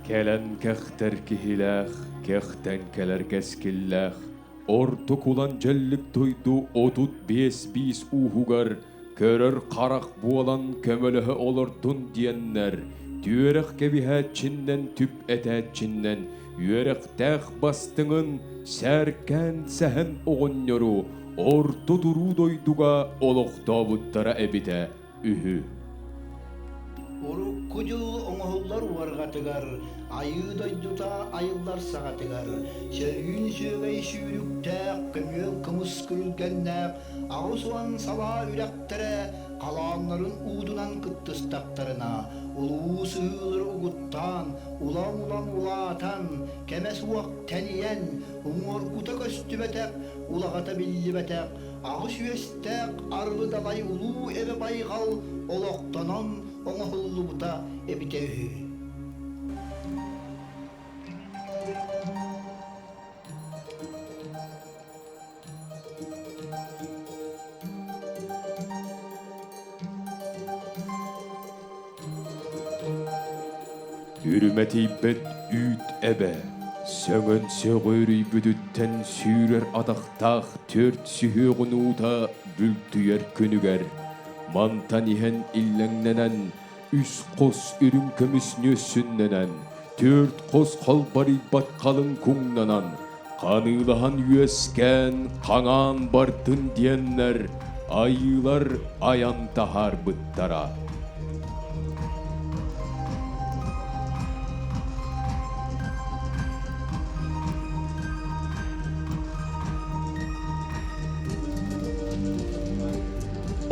C: Кэлэн кэхтэр киһилээх, кэхтэн кэлэр кэскиллээх, ордук улан дьэллик дойду 35 биис ууһугар көрөр харах буолан көмөлөһө олордун диэннэр, түөрэх кэбиһээччиннэн түп этээччиннэн үөрэхтээх бастыҥын сээркээн сэһэн оҕонньору орто туруу дойдуга олохтообуттара эбитэ үһү.
H: Урукку дьыл оҥоһуллар уорҕатыгар, айыы дойдута айыллар саҕатыгар, сөрүүн сүөгэй сүүрүктээх, көмүөл кымыс күрүлгэннээх 80 салаа үрэхтэрэ халааннарын уутунан кыттыстахтарына, улуу сыһыылары угуттаан, улам-улам улаатан, кэмэ суох тэнийэн, уҥуоргута көстүбэтэх, улаҕата биллибэтэх аҕыс үөстээх арылы далай улуу эбэ байҕал олохтонон оҥоһуллубута эбитэ үһү.
C: Үрүмэтийбэт үүт эбэ, сөҥөн сөҕүөрүйбүтүттэн сүүрэр атахтаах түөрт сүһүөҕүн уута бүлтүйэр күнүгэр, мантан иһэн иллэҥнэнэн, үс хос үрүҥ көмүс нүөссүннэнэн, түөрт хос халбарыйбат халыҥ куҥнанан, ханыылаһан үөскээн, хаҥаан бардын диэннэр айыылар айан таһаарбыттара.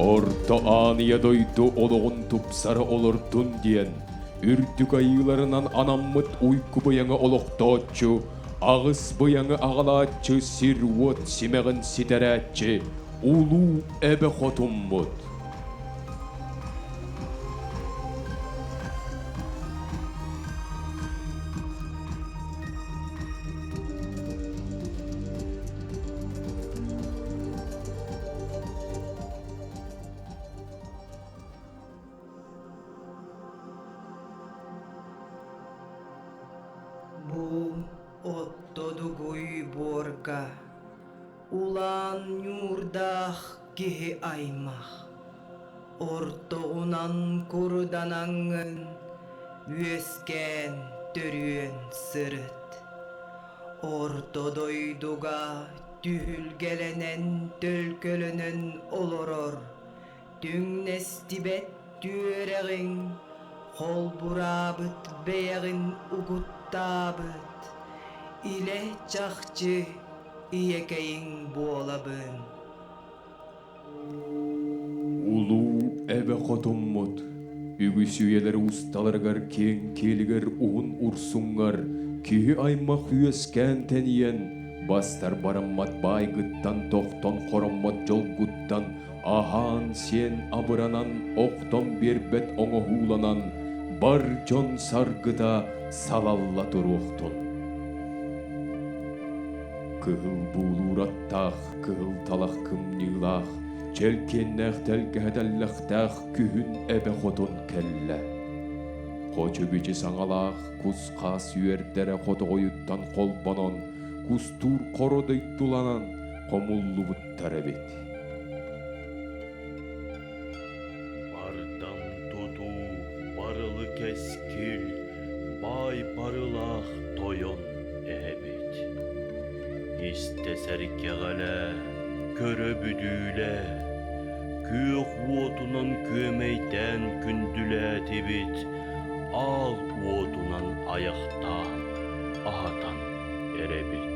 C: Орто Ааныйа дойду олоҕун тупсара олордун диэн, үрдүк айыыларынан анаммыт уйгу быйаҥы олохтооччу, аҕыс быйаҥы аҕалааччы сир-уот симэҕин ситэрээччи Улуу Эбэ Хотуммут.
I: Бүлүү буорга улаан ньуурдаах киһи аймах ортоҕунан курданаҥҥын үөскээн төрүөн сырыт. Орто дойдуга түһүлгэлэнэн төлкөлөнөн олорор түҥнэстибэт түөрэҕиҥ, холбураабыт бэйэҕин угуттаабыт, илэ чахчы ийэкэйиҥ буолабын.
C: Улуу эбэ хотуммут, үгүс үйэлэр усталарыгар киэҥ киэлигэр уһун урсуҥҥар киһи аймах үөскээн тэнийэн, бастар бараммат баайгыттан тохтон хороммот дьолгуттан аһаан-сиэн абыранан охтон биэрбэт оҥоһууланан бар дьон саргыта салалла туруохтун. Кыһыл буулуур аттаах, кыһыл талах кымньыылаах, чэлкиэннээх тэлгэһэ тэллэхтээх күһүн эбэ хотун кэллэ. Хочо-бичи саҥалаах кус-хаас үөрдэрэ хотоҕойуттан холбонон, кустуур хоро дойдуланан хомуллубуттар эбит.
J: Бардам тутуу, барылы кэскил, баай барылаах тойон эһэбит. Истэ сэргэҕэлэ, көрө бүдүүлэ, күөх уотунан күөмэйдээн күндүлээтибит, аал уотунан айахтаан, аһатан эрэбит.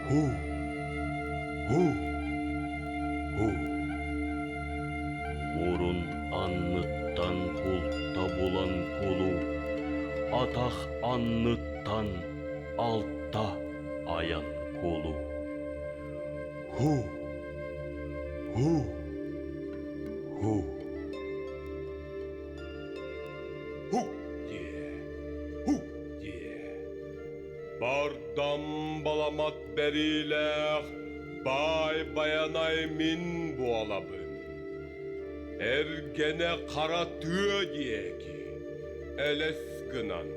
J: Һу! Һу! Һу! Мурун анныттан булта булан кулу, атах анныттан алта айан кулу. Һу! Һу! Һу!
K: Һук диэ! Һук диэ! Бардам баламат бэриилээх баай Байанай мин буолабын. Эргэнэ хара тыа диэки элэс гынан,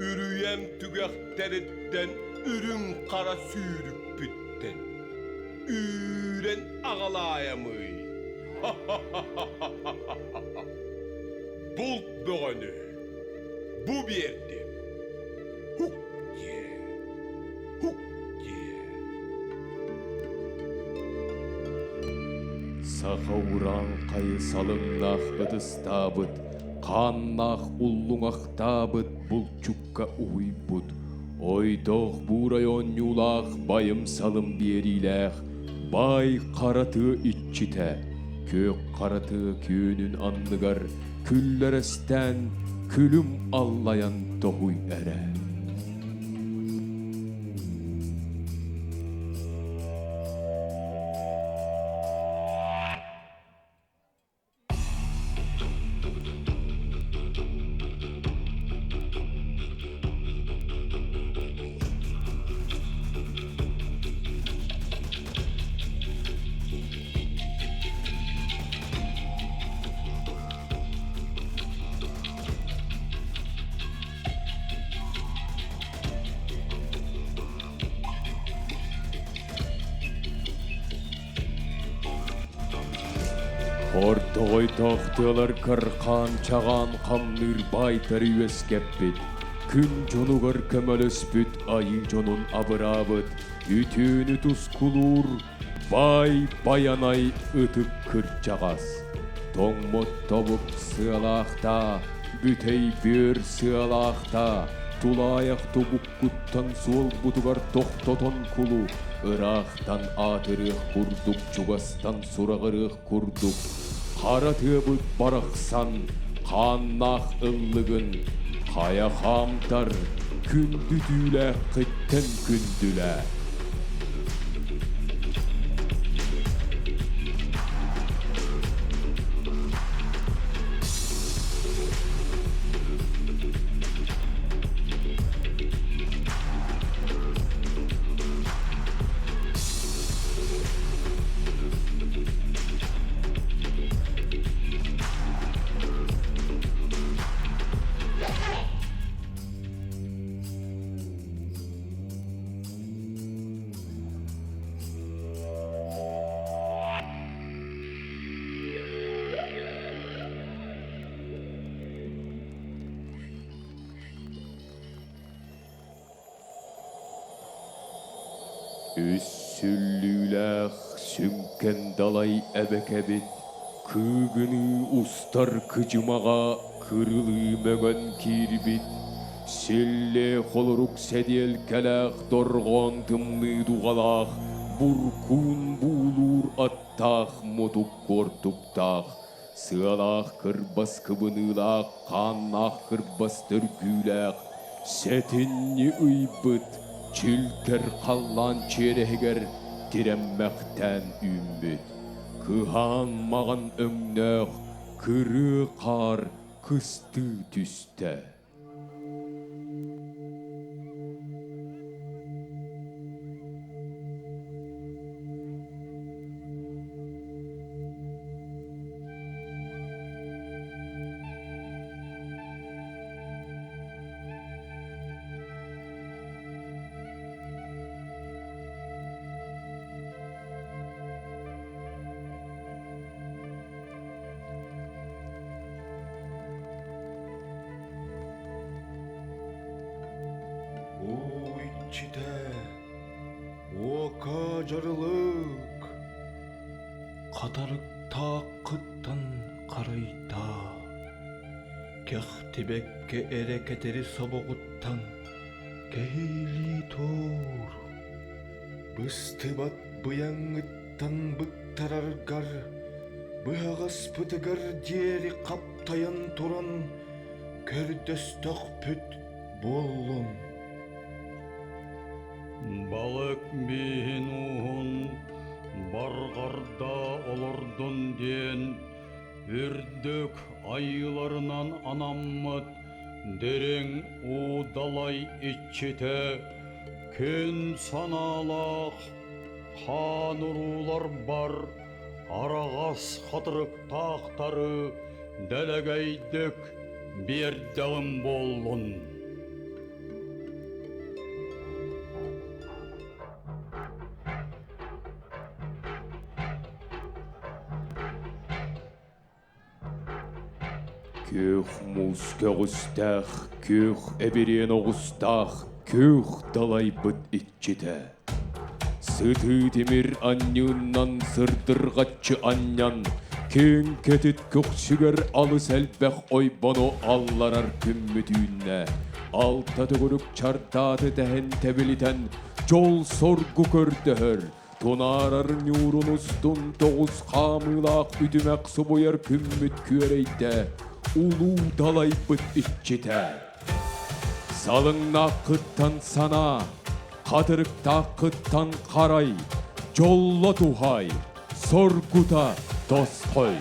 K: үрүйэм түгэхтэриттэн үрүҥ хара сүүрүкпүттэн үүрэн аҕалаайамый. Булт бөҕөнү бу биэрдим. Хук диэ, хук диэ.
C: Саха урааҥхайы салыҥнаах ытыстаабыт, хааннаах уллуҥахтаабыт булчукка уһуйбут, ойдоох буурай оонньуулаах байым-салым биэриилээх баай хара тыа иччитэ, күөх хара тыа күөнүн анныгар күллэрэстээн күлүм аллайан тоһуй эрэ. Хордоҕойдоох тыалар кырхаан чаҕаан хамныыр баайдары үөскэппит, күн дьонугар көмөлөспүт айыы дьонун абыраабыт, үтүөнү тускулуур Баай Байанай ытык кырдьаҕас, тоҥмут тобук сыалаахтаа, бүтэй бүөр сыалаахтаа, тулаайах тобуккуттан суолбутугар тохтотон кулу, ыраахтан аатырыах курдук чугастан сураҕырыах курдук, хара тыабыт барахсан хааннаах ыллыгын хайа хаамтар күндү түүлээххиттэн күндүлээ. Үс сүллүүлээх сүҥкэн далай эбэкэбит кыыгыныы устар кыдьымаҕа кырылыы мөҥөн киирбит, силлиэ холорук сэдиэлкэлээх дорҕоон тымныы дуҕалаах буркуун буулуур аттаах мутук куортуктаах, сыалаах кырбас кыбыныылаах хааннаах кырбас төргүүлээх, сэтинньи ыйбыт чилкэр халлаан чиэрэһигэр тирэммэхтээн үүммүт, кыһаан маҕан өҥнөөх кырыы хаар кыстыы түстэ.
L: Уу иччитэ, уока дьарылык, хатарыктааххыттан харайдаа, кэхтибэккэ эрэ кэтэри собоҕуттан кэһиилии тур, быстыбат быйаҥҥыттан быктараргар быһаҕаспытыгар диэри хаптайан туран көрдөстөхпүт буоллун.
J: Балык бииһин ууһун барҕарда олордун диэн үрдүк айыыларынан анаммыт дириҥ уу далай иччитэ күн санаалаах хаан урууларбар араҕас хатырыктаахтары дэлэгэйдик биэрдэҕим буоллун.
C: Күөх муус көҕүстээх, күөх эбириэн оҕустаах, күөх далайбыт иччитэ. Сытыы тимир анньыыннан сырдырҕаччы анньан, киэҥ кэтит көхсүгэр алыс элбэх ойбону алларар күммүт үүннэ. Алта төгүрүк чардааты тэһэн тэбилитэн, дьол-соргу көрдөһөр, Тунаарар ньуурун устун тоҕус хаамыылаах үтүмэх субуйар күммүт күөрэйдэ, улуу далайбыт иччитэ. Салыҥнааххыттан санаа, хатырыктааххыттан харай, дьолло туһай, соргута тосхой.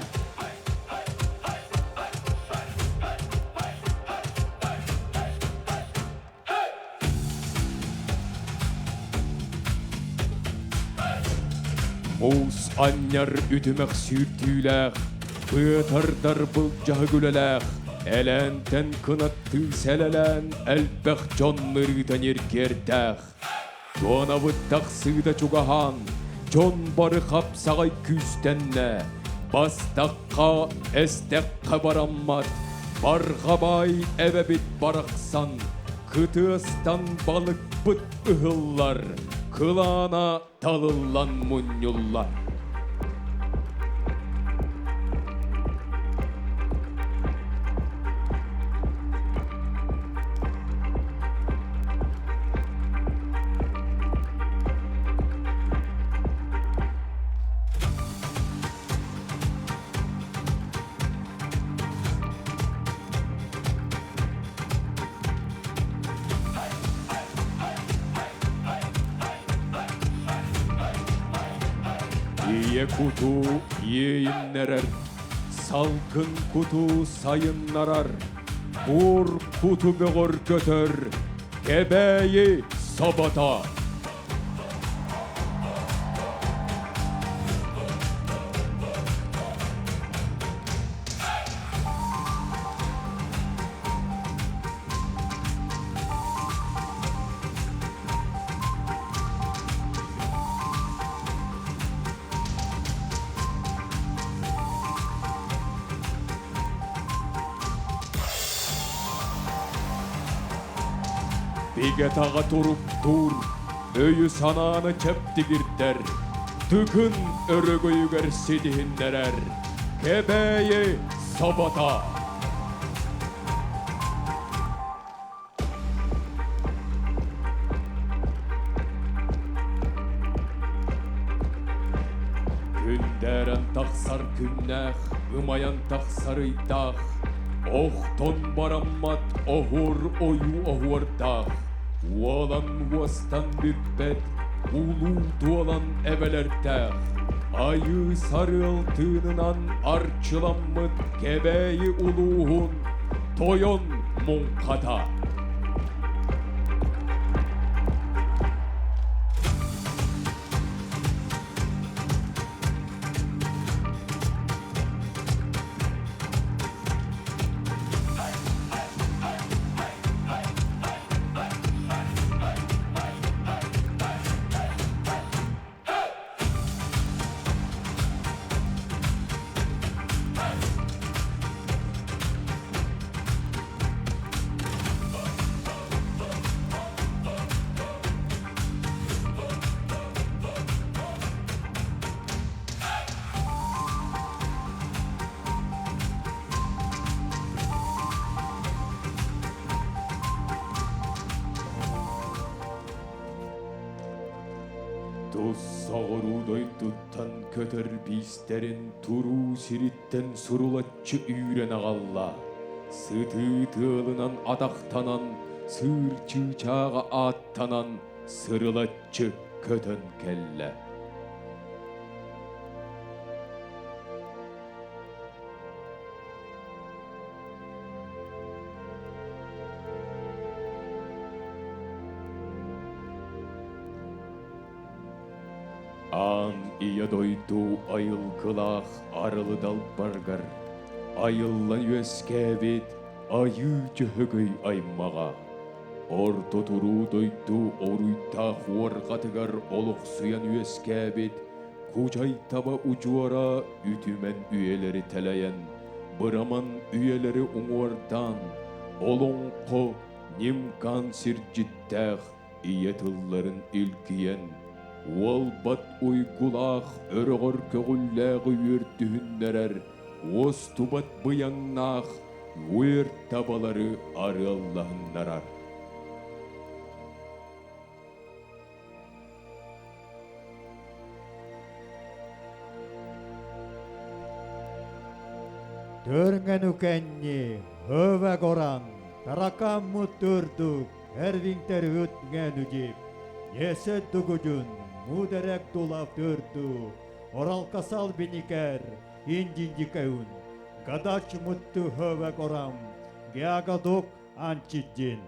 C: Муус анньар үтүмэх сүүрдүүлээх, быатардар былдьаһык үлэлээх, элээнтэн кынаттыы сэлэлээн элбэх дьон нырыыта ньиргиэрдээх. Туонабыт тахсыыта чугаһаан, дьон бары хапсаҕай күүстэннэ, бастахха, эстэххэ бараммат, барҕабаай эбэбит барахсан, Кытыастан балыкпыт ыһыллар, кылаана талыллан мунньуллар. Ийэ куту иэйиннэрэр, салгын куту сайыннарар, буор куту бөҕөргөтөр, Кэбээйи собото. Бигэ таҕа туруктуур, Өйү-санааны чэбдигирдэр, Тыгын өрөгөйүгэр ситиһиннэрэр Кэбээйи собото. Күндээрэн тахсар күннээх, ымайан тахсар ыйдаах, охтон бараммат оһуор ойуу оһуордаах, уолан уостан бүппэт улуу дуолан эбэлэрдээх, айыы сарыал тыынынан арчыламмыт Кэбээйи улууһун тойон муҥхата. Тус соҕуруу дойдуттан көтөр биистэрин туруу сириттэн сурулаччы үүрэн аҕалла. Сытыы тыалынан атахтанан, сыыр чыычааҕа ааттанан сырылаччы көтөн кэллэ. Аан ийэ дойду айылгылаах арылы далбаргар айыллан үөскээбит айыы дьөһөгөй аймаҕа Орто туруу дойду оруйдаах уорҕатыгар олохсуйан үөскээбит Кучай таба удьуора үтүмэн үйэлэри тэлэйэн, быраман үйэлэри уҥуордаан, олоҥхо нимкан сирдьиттээх ийэ тылларын илгийэн, уолбат уйгулаах өрөҕөр көҕүллээҕи үөрдүһүннэрэр уостубат быйаҥнаах үөр табалары арыаллаһыннарар.
M: Төрҥөнүкэнни хөвәгоран таракаммыт төрдүк эрвиңтер үтҥэнүдип несет дугудун мудерек дулав төрдү оралкасал биникер индиндикеун гадач мутту хөвәгорам геагадук анчиддин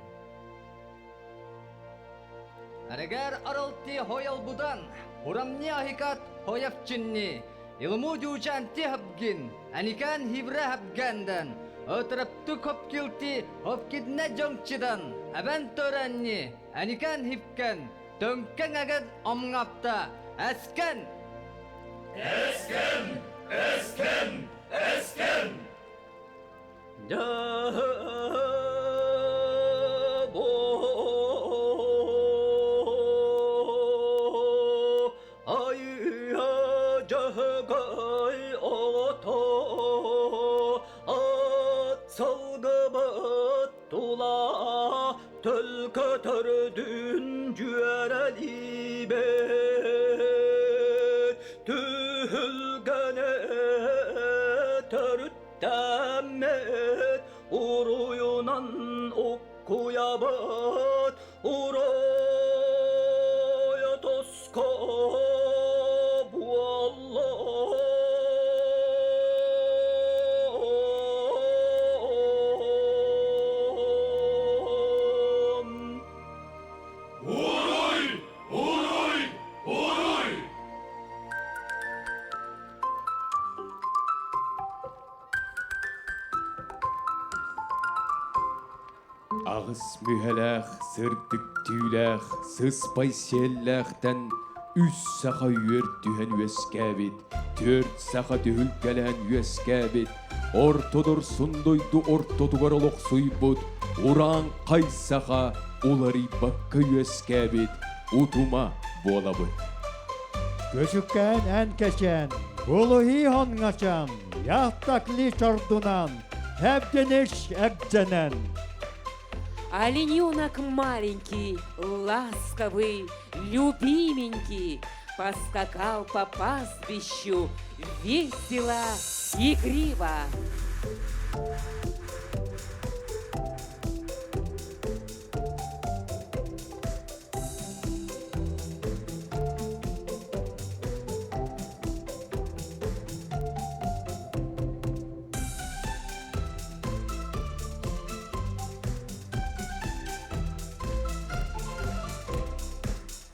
N: Арагар аралти хоялбудан, хурамни ахикат хоявчинни, илму дючанти хабгин, аникан хибра хабгандан, өтрапту копкилти хопкидне жоңчидан, абан торанни, аникан хипкен, төңкән аган омңапта, әскен!
O: Эскен! Эскен! Эскен!
N: Тула төлкө төрдүн дьүөрэлиибит түһүлгэни төрүттэммит уруйунан уккуйабыт уруй тоско буоллун.
O: Уруй! Уруй! Уруй!
C: Аҕыс мүһэлээх, сырдык түүлээх, сыспай сиэллээхтэн үс саха үөр түһэн үөскээбит, түөрт саха түһүлгэлээн үөскээбит, орто дорсун дойду ортотугар олохсуйбут урааҥхай саха уларыйбакка үөскээбит. утума буолабыт.
M: Көчүккээн эн кэчээн, Булуһии хонҥачан, Яхтакли чордунан, Эбдениш эбденен.
E: Олененок маленький, ласковый, любименький, поскакал по пастбищу весело и криво.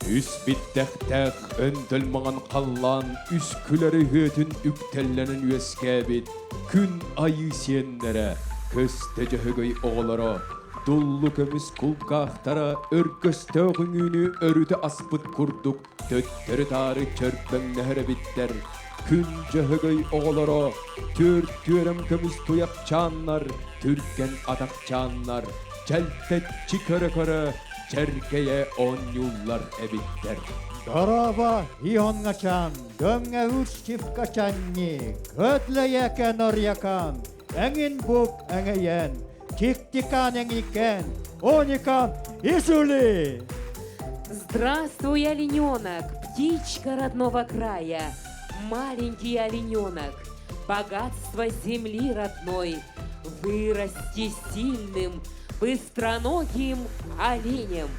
C: Үс биттэхтээх өндөл маҥан халлаан үс күлэр үһүөтүн үктэллэнэн үөскээбит күн айыы сиэннэрэ, көстө дьөһөгөй оҕолоро, дуллу көмүс кулгаахтара өргөстөөх үҥүүнү өрүтэ аспыт курдук төттөрү-таары чөрбөҥнөһөр эбиттэр. Күн дьөһөгөй оҕолоро, түөрт түөрэм көмүс туйахчааннар, түргэн атахчааннар, чэлтэччи көрө-көрө чэркэйэ оонньууллар эбиттэр.
M: Дорообо, Ионҥачан, дөҥҥэ үс чивкачанни, көтлөйэкэн орьякан, эҥин бук эҥэйэн, чиктикан эҥикен, оникан исули!
E: Здравствуй, олененок, птичка родного края, маленький олененок, богатство земли родной, вырасти сильным, быстроногим оленем.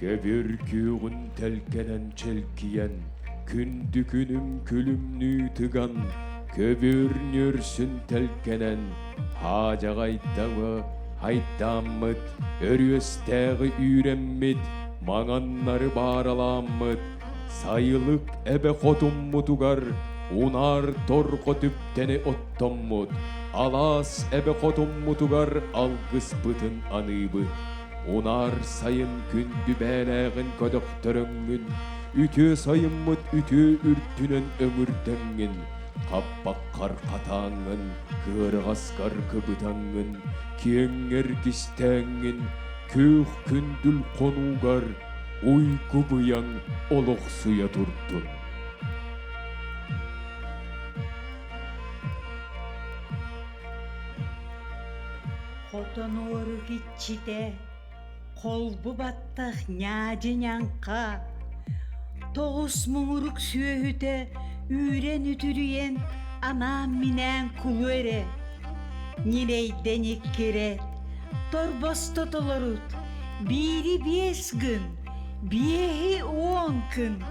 C: Көбүр күөҕүн тэлгэнэн чэлгийэн, күндү күнүм күлүмнүү тыган, көбүр нүрсүн тэлгэнэн, хаадьаҕайдаҕы хайдааммыт, өрүөстээҕи үүрэммит, маҥаннары бааралааммыт, сайылык эбэ хотуммутугар унаар торҕо түптэни оттоммут, алаас эбэ хотуммутугар алгыспытын аныыбыт. Унаар сайын күндү бээлээҕин көтөхтөрөҥҥүн, үтүө сайыммыт үтүө үрдүнэн өҥүрдэҥҥин, хаппаххар хатааҥҥын, кыараҕаскар кыбытаҥҥын, киэҥҥэр кистээҥҥин, күөх күндүл хонуугар уйгу быйаҥ олохсуйа турдун.
P: Хотонуорук иччитэ холбу баттах ньаадьы-ньаҥха, тоҕус муҥурук сүөһүтэ үүрэн-үтүрүйэн анаан-минээн кулу эрэ, ньирэйдэн иккирэт, торбосто толорут, биири биэс гын, биэһи уон кын.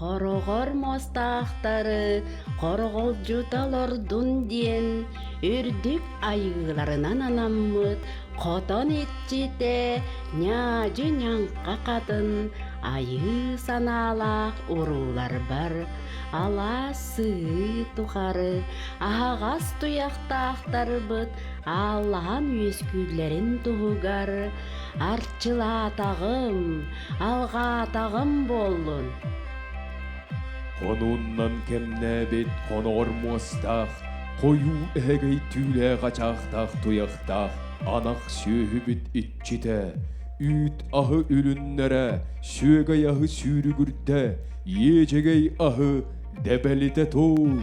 Q: Хороҕор муостаахтары хороҕолдьута олордун диэн үрдүк айыыларынан анаммыт хотон иччитэ ньаадьы ньаҥха хатын айыы санаалаах урууларбар алаас сыһыы тухары аһаҕас туйахтаахтарбыт ааллаһан үөскүүллэрин туһугар арчылаатаҕым, алҕаатаҕым буоллун.
C: Хонууннан кэмнээбит хоноҕор муостаах, хойуу эһэгэй түүлээх ачаахтаах туйахтаах анах сүөһүбүт иччитэ, үүт аһы үлүннэрэ, сүөгэй аһы сүүрүгүрдэ, иэдьэгэй аһы дэбэлитэ туун.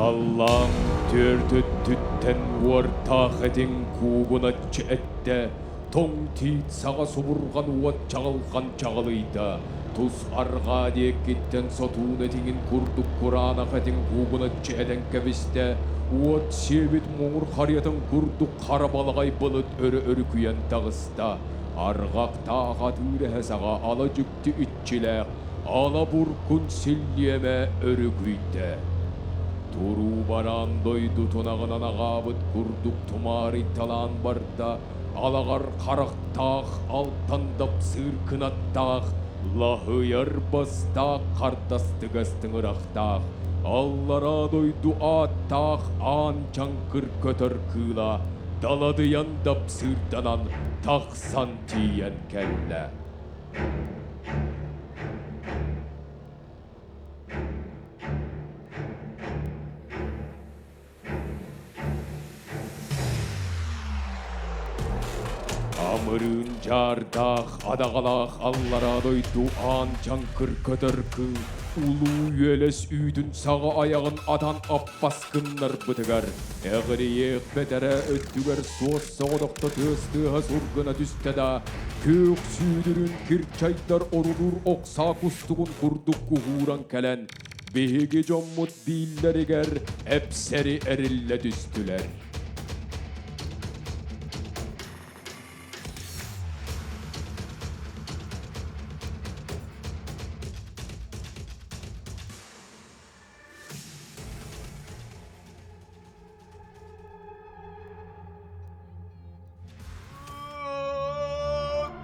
C: Халлаан түөрт өттүттэн уортаах этиҥ куугуначчы эттэ, тоҥ тиит саҕа субурҕан уот чаҕылхан чаҕылыйда, тус арҕаа диэкиттэн сотуун этиҥин курдук кураанах этиҥ куугуначчы этэн кэбистэ, уот сиэбит муҥур харыйатын курдук хара балаҕай былыт өрө өрүкүйэн таҕыста, арҕахтаах атыыр эһэ саҕа ала дьикти иччилээх ала буркун силлиэмэ өрүкүйдэ. Туруу бараан дойду тунаҕынан аҕаабыт курдук тумаарыйталаан барда, алаҕар харахтаах, алтан дапсыыр кынаттаах, лаһыйар бастаах хардастыгас тыҥырахтаах, аллараа дойду ааттаах аан чаҥкыр көтөр кыыла даладыйан дапсыырданан тахсан тиийэн кэллэ. Амырыын дьаардаах, адаҕалаах аллараа дойду аан дьаҥкыр көтөр кыыл улуу үөлэс үүтүн саҕа айаҕын атан аппас гыннарбытыгар, эҕирийиэх бэтэрээ өттүгэр суос соҕотохто тыас тыаһа сургына түстэ да, күөх сүүдүрүн кирчайдар орулуур оксаа кустугун курдук куһууран кэлэн, биһиги дьоммут бииллэригэр эпсэри эриллэ түстүлэр.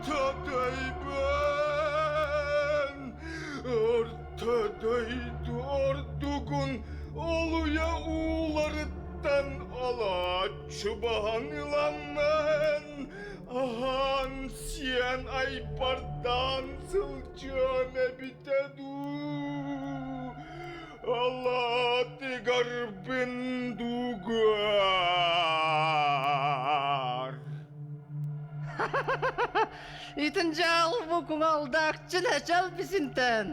O: Татайбын, орто дойду ордугун олуйа ууларыттан олооччу баһан ыламмын, аһаан сиэн айбардаан сылдьыам эбитэ дуу. Алаатыгарбын дугар.
R: Итин жаал бу куҥалдаакчын эчэл бисинтэн,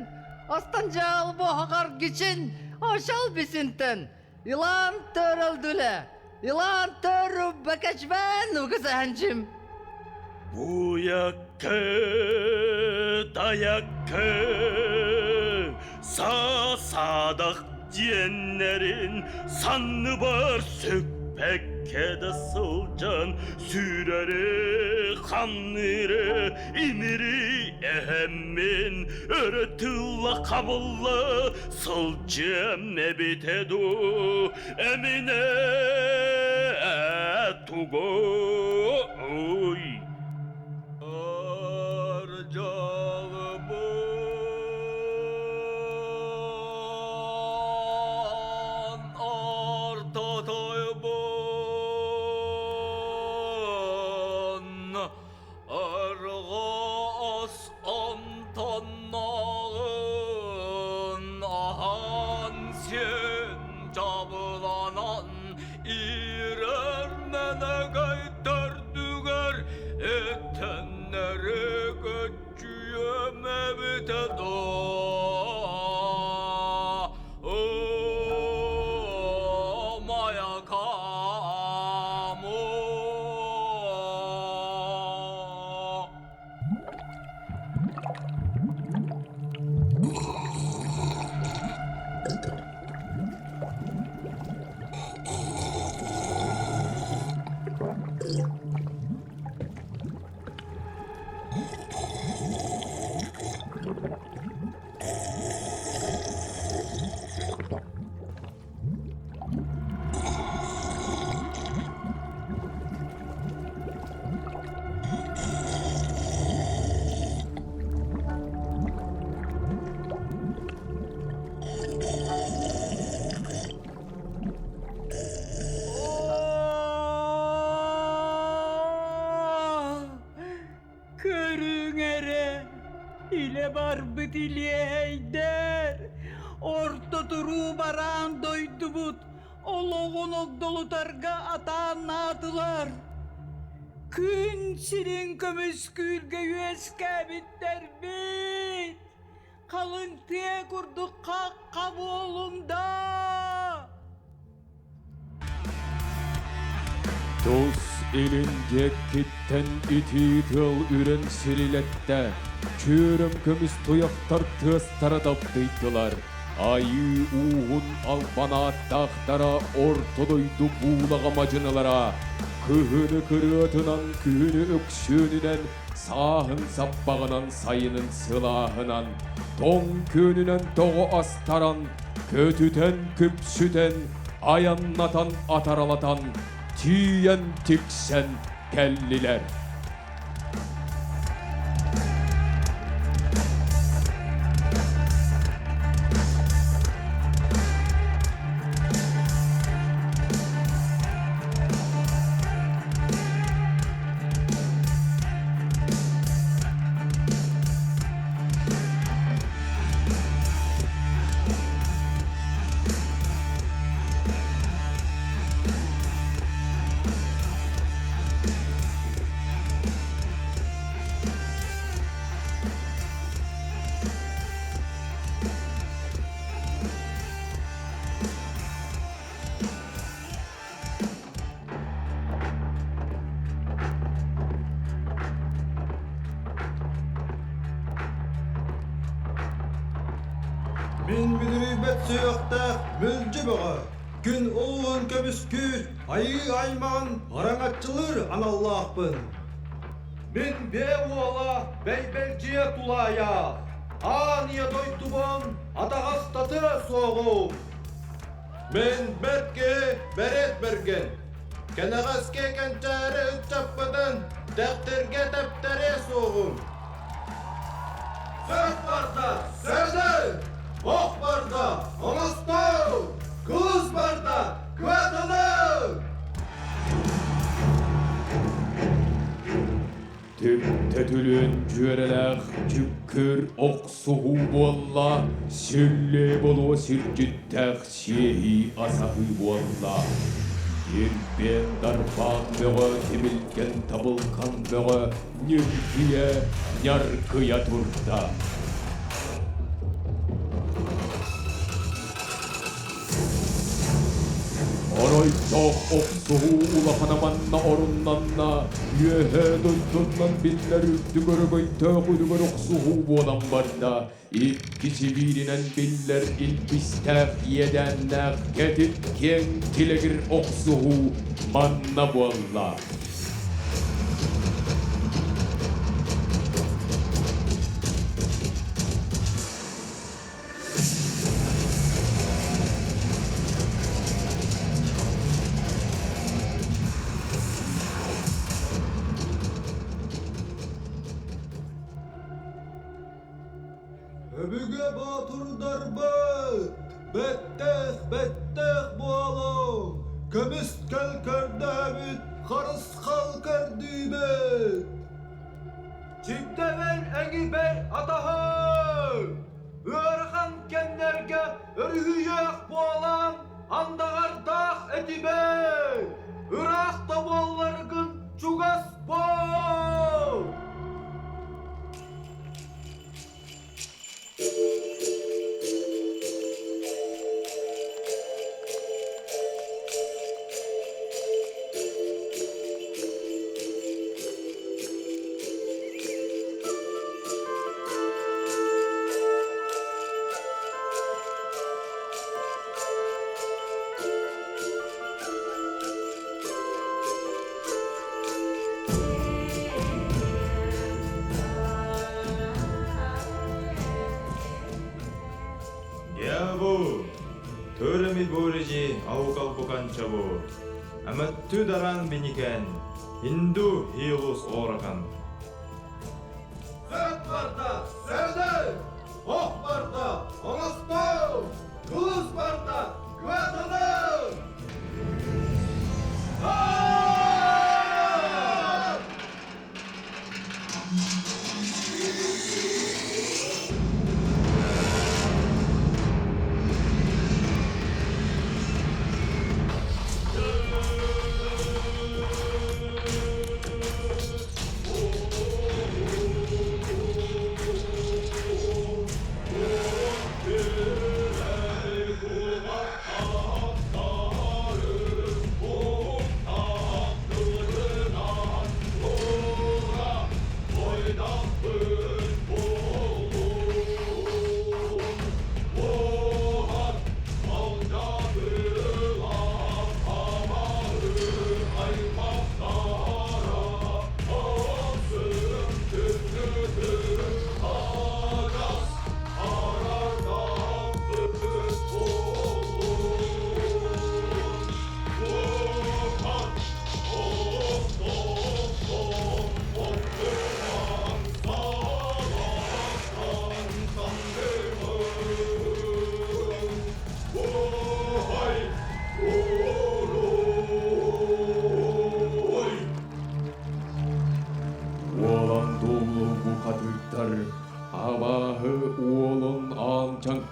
R: Астан жаал бу хахаргичин ошал бисинтэн, Илан төрөлдүлэ, Илан төрү бэкэчбэн угысаанчым.
O: Буякы, таякы, саадах диэннэрин санныбар сүкпэккэ да сылдьан сүүрэри, хамныыры, имири эһэммин өрө тылла хабылла сылдьыам эбитэ дуу, эминэ тугуй? Ардьалбын ортотойбун Арҕас амтаннаҕын аһаан сиэн дьабыланан иирэр мэнэгэй төрдүгэр этэннэри көччүйүөм эбитэ доо
R: Көрүҥ эрэ, илэ барбыт илиэһэйдэр, орто туруу бараан дойдубут олоҕун огдолутарга атааннаатылар. Күн сирин көмүскүүргэ үөскээбиттэрбит. Халыҥ тыа курдук хахха буолуҥ да!
C: Тус илин диэкиттэн итии тыал үрэн сирилэттэ, чүөрөм көмүс туйахтар тыастара дабдыйдылар. Айыы ууһун албан ааттаахтара орто дойду буулаҕа мадьынылара, кыһыны кырыатынан, күһүнү өксүөнүнэн, сааһын саппаҕынан, сайынын сылааһынан, тоҥ күөнүнэн тоҕо астаран, көтүтэн, күпсүтэн, айаннатан, атаралатан, тиийэн тиксэн кэллилэр.
S: Мин мүлүрүйбэт сүһүөхтээх мүлдьү бөҕө, күн улууһун көмүскүүр, айыы аймаҕын араҥаччылыыр аналлаахпын. Мин биэ уола Бэйбэлдьийэ тулаайаах, аан ийэ дойдубун атаҕастатыа суоҕум. Мин бэрт киһи Бэрэт Бэргэн, кэнэҕэски кэнчээри ыччаппытын дэхтиргэ тэптэриэ суоҕум. Сөт барда, сөрдө! Ох барда, оҥостоо! Кылыс барда, кыатаны!
C: Түптэ-түлүөн дьүөрэлээх дьүккүр охсуһуу буолла, сүллүө болуо сүрдьүттээх сиэһии асаһыы буолла. Кирбиэн дарбаан бөҕө, тимилгэн табылкан бөҕө ньүргүйэ, ньаргыйа турда. Оройдоох охсуһуу улахана манна оруннанна, үөһээ дойдунан биллэр үрдүк өрөгөйдөөх үлүгэр охсуһуу буолан барда. Икки сибииринэн биллэр илбистээх иэдээннээх кэтит киэҥ килэгир охсуһуу манна буолла.
S: Өбүгэ боотурдарбыт, бэттэх бэттэх буолуҥ, көмүскэл көрдөһөбүт, харысхал көрдүүбүт. Чигдэбэл эҥибэй атаһы! Ыарахан кэмнэргэ өрүһүйүөх буолан андаҕардаах этибэй! Ыраах да буолларгын чугас буол!
L: Дьэ төрөми буорiji аукалбуканчабу, аматту даран биникэн, инду хилус оракан.
S: Сөт барда, сөрдө! Ох барда, оҥостоо! Кылыс барда, кыатаны!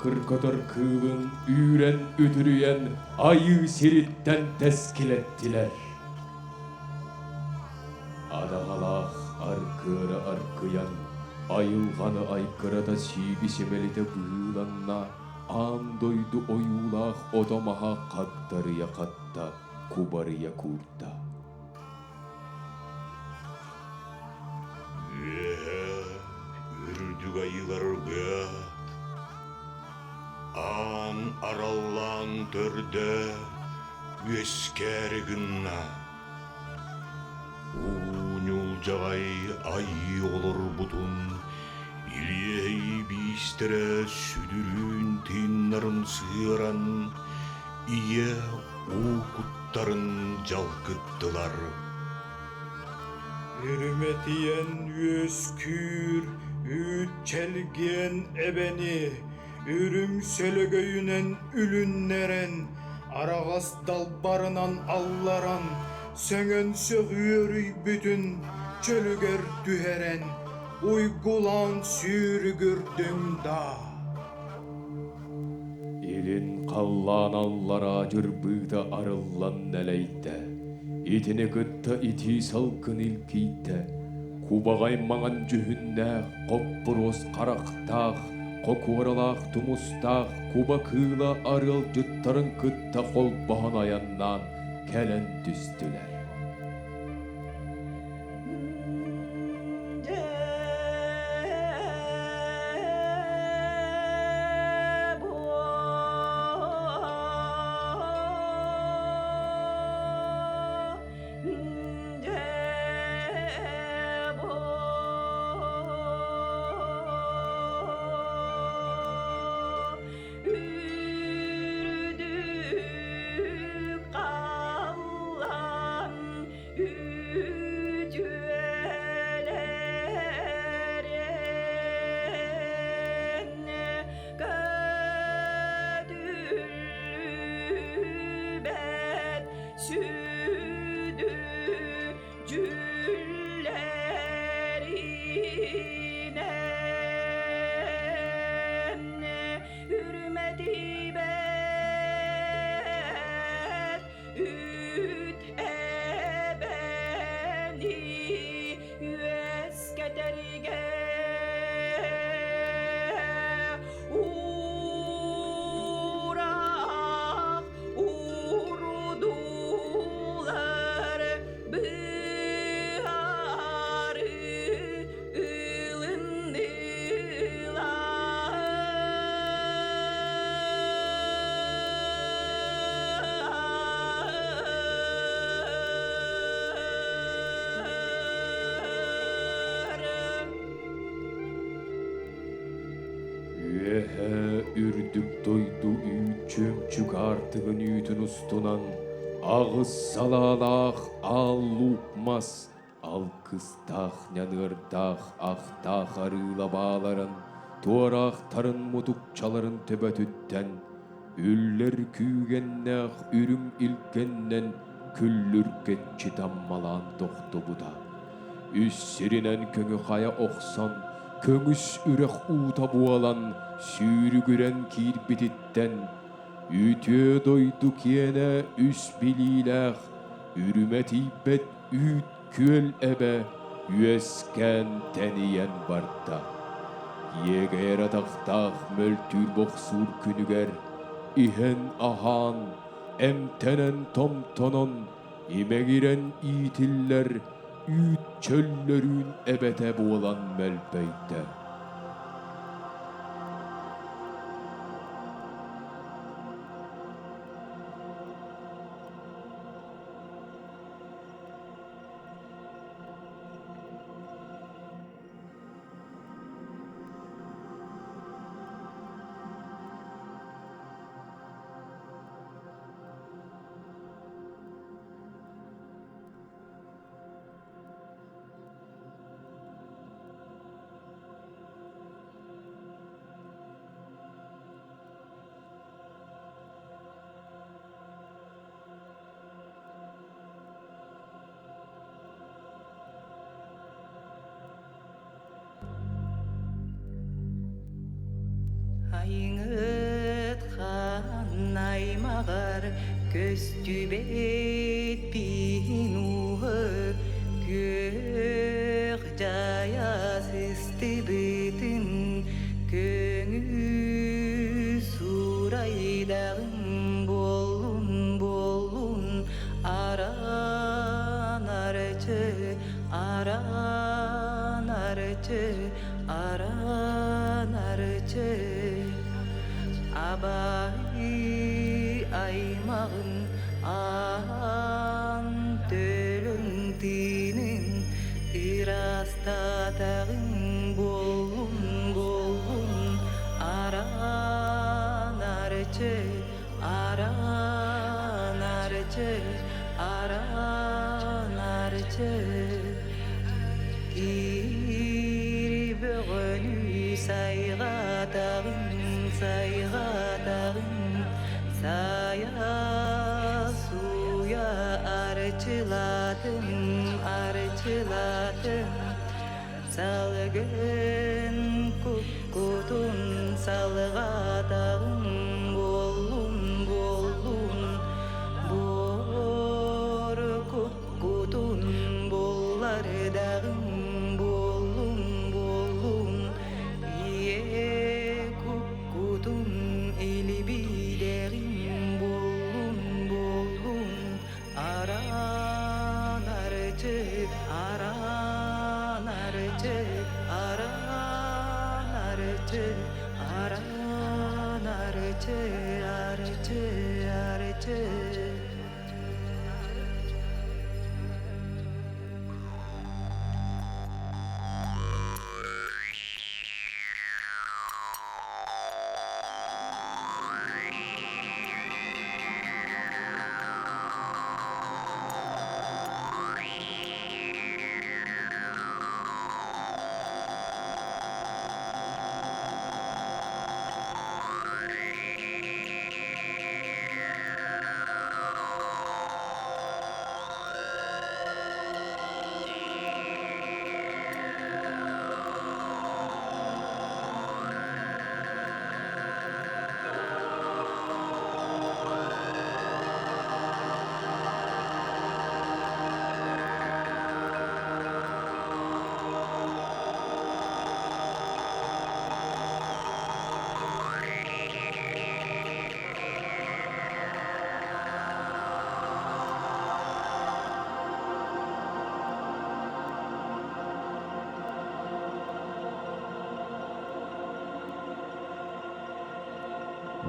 C: дьаҥкыр көтөр кыылын үүрэн-үтүрүйэн айыы сириттэн тэскилэттилэр. Адаҕалаах аргыара аргыйан, айылҕаны айгырата сииги симэлитэ быһыыланна, аан дойду ойуулаах ото-маһа хагдарыйа хатта, кубарыйа куурда.
K: Үөһэ үрдүк айыыларга аан араллаан төрдө үөскээри гынна. Уу ньулдьаҕай айыы олорбутун илиэһэй биистэрэ сүдүрүүн тыыннарын сыыран ийэ уу куттарын дьалкыттылар.
S: Үрүмэтийэн үөскүүр үүт чэлгиэн эбэни үрүҥ сөлөгөйүнэн үлүннэрэн, араҕас далбарынан алларан, сөҥөн сөҕүөрүйбүтүн чөлүгэр түһэрэн, уйгулаан сүүрүгүрдүҥ даа.
C: Илин халлаан аллараа дьырбыыта арыллан нэлэйдэ. Итини кытта итии салгын илгийдэ. Кубаҕай маҥан дьүһүннээх, хоппуруос харахтаах, хокуоралаах тумустаах куба кыыла арыалдьыттарын кытта холбоһон айаннаан кэлэн түстүлэр.
R: Үрдүк халлаан үтүөлэрин көтүллүбэт сүдү дьүллэринэн үрмэтибэт үүт эбэни үөскэтэргэ уураах урудуулар быһаарыы
C: Үөһээ үрдүк дойду үүт чүөмчүк аартыгын үүтүн устунан аҕыс салаалаах аал луук мас Алгыстаах, ньаныардаах, ахтаах арыылабааларын, туораахтарын мутукчаларын төбөтүттэн, үллэр күүгэннээх үрүҥ илгэннэн күллүргэччи таммалаан тохтубута. Үс сиринэн көҥү хайа охсон, көҥүс үрэх уута буолан сүүрүгүрэн киирбититтэн, үтүө дойду киэнэ үс билиилээх, үрүмэ тиийбэт үүт күөл эбэ үөскээн тэнийэн барда. Иэгэйэр атахтаах мөлтүүр бохсуур күнүгэр иһэн-аһаан, эмтэнэн-томтонон, имэҥирэн иитиллэр үүт чөллөрүүн эбэтэ буолан мөлбөйдө.
I: Көстүбэт биһин ууһа күөх дьайа сыстыбытын Көҥү сурайдаҕым буоллун буоллун Араан арчы, араан арчы, араан арчы Абаһы аймаҕын аан төлөн тыынын Ырастатаҕыҥ буоллун буоллун Араан арчы, араан арчы, араан арчы Кири бөҕөнү сайҕатаҕын, сайҕатаҕын, Сайа суя арчылатын, арчылатын, Салгын куккутун салҕатаҕын буоллун, буоллун, Буор куккутун буллардаҕын буоллун, буоллун, Ийэ куккутун илибидэҕин буоллун, буоллун, Араан арчы, араан арчы, араан арчы, араан арчы, арчы, арчы.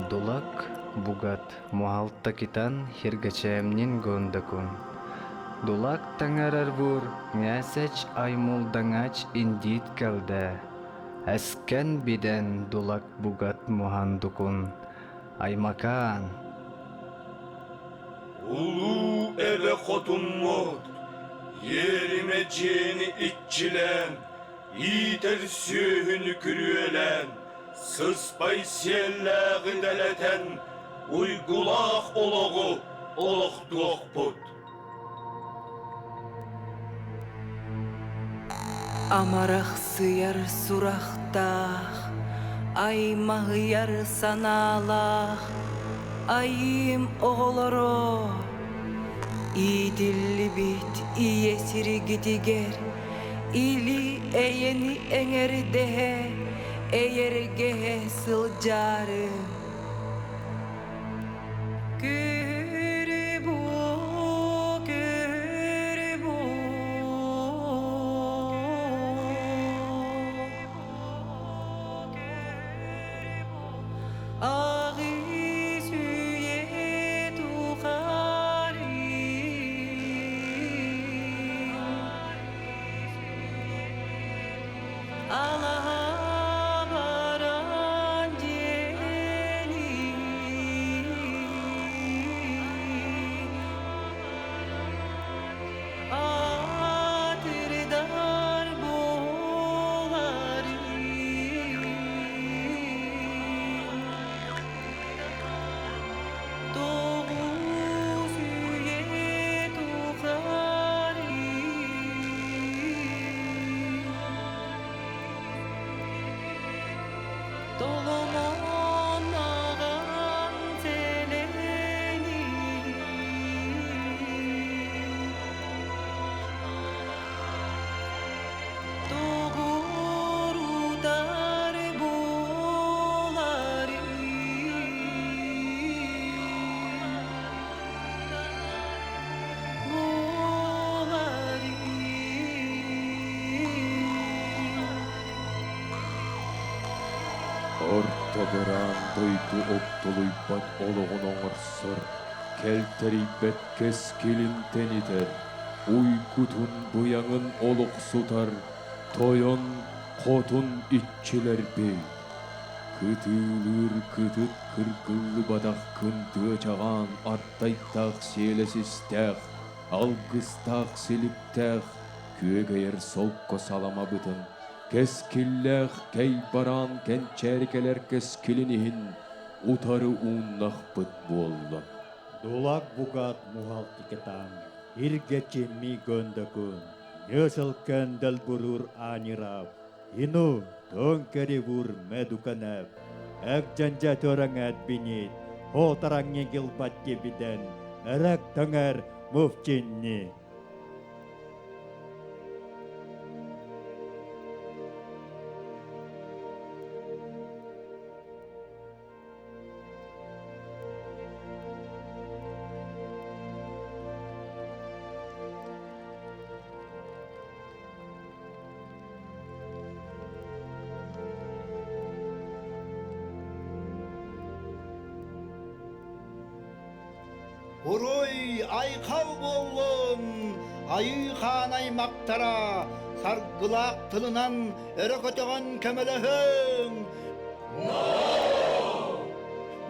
T: Дулак бугат муһалтакитан хиргачээмнин гондакун. Дулак таҥарарбур ҥээсэч аймулдаҥач индиит кэлдэ. Эскэн бидэн дулак бугат муһандукун. Аймакаан.
O: Улуу эбэ хотуммут, иэримэ дьиэни иччилээн, иитэр сүөһүнү күрүөлээн, сыспай сиэллээҕи дэлэтэн, уйгулаах олоҕу олохтуохпут.
I: Амарахсыйар сурахтаах, аймаһыйар санаалаах айыым оҕолоро Иитиллибит ийэ сиригитигэр или эйэни эҥэрдэһэ, эйэргэһэ сылдьаары Күрү-бу, күрү-бу. Аҕыс үйэ тухары Алаһа баран дьиэлээх.
C: Орто быраан дойду огдолуйбат олоҕун оҥорсор, кэлтэрийбэт кэскилин тэнитэр, уйгутун-быйаҥын олохсутар тойон хотун иччилэрбит. Кытыылыыр кытыт кыргыллыбатах кындыа чаҕаан артайдаах сиэлэ систээх, алгыстаах силиктээх, күөгэйэр солко саламабытын, кэскиллээх кэй бараан кэнчээри кэлэр кэскилин иһин утары ууннахпыт буолла.
M: Дулак бугат муһал тикетан, иргечи ми гөндөкүн, нөсел көндөл бурур анирав, ину төнкери бур медуканев, әк жанжа төраңат бинит, хотараңне гилбатти биден, эрек таңар муфчинни.
H: Уруй айхал буоллун, айыы хаан аймактара, саргылаах тылынан өрө көтөҕөн көмөлөһүҥ!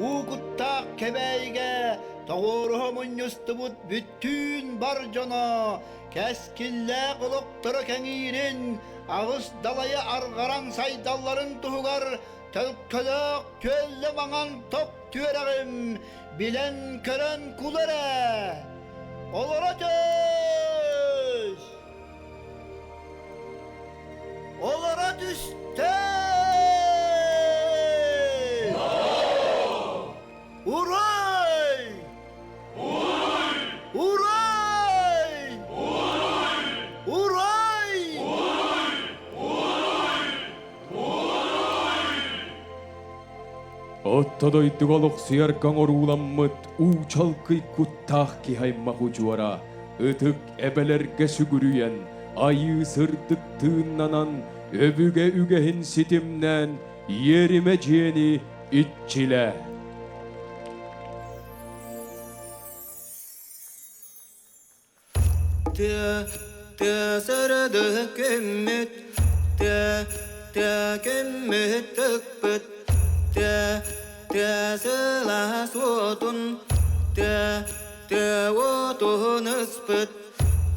H: Уу куттаах Кэбээйигэ тоҕуоруһа мунньустубут бүттүүн бар дьоно кэскиллээх олохторо кэҥиирин, аҕыс далайы арҕаран сайдалларын туһугар төлкөлөөх түөллэ маҥан топ түөрэҕим билэн-көрөн кул эрэ! Олоро түс! Олоро түстэ! Урай! Урай! Урай!
C: Отто дойдуга олохсуйарга оҥорууламмыт уу чалкый куттаах киһи аймах удьуора ытык эбэлэргэ сүгүрүйэн, айыы сырдык тыыннанан, өбүгэ үгэһин ситимнээн, иэримэ дьиэни иччилээ.
U: Тыа, тыа сырдык күммүт, тыа, тыа күммүт тыкпыт, тыа, тыа сылаас уотун, тыа, тыа уотун ыспыт,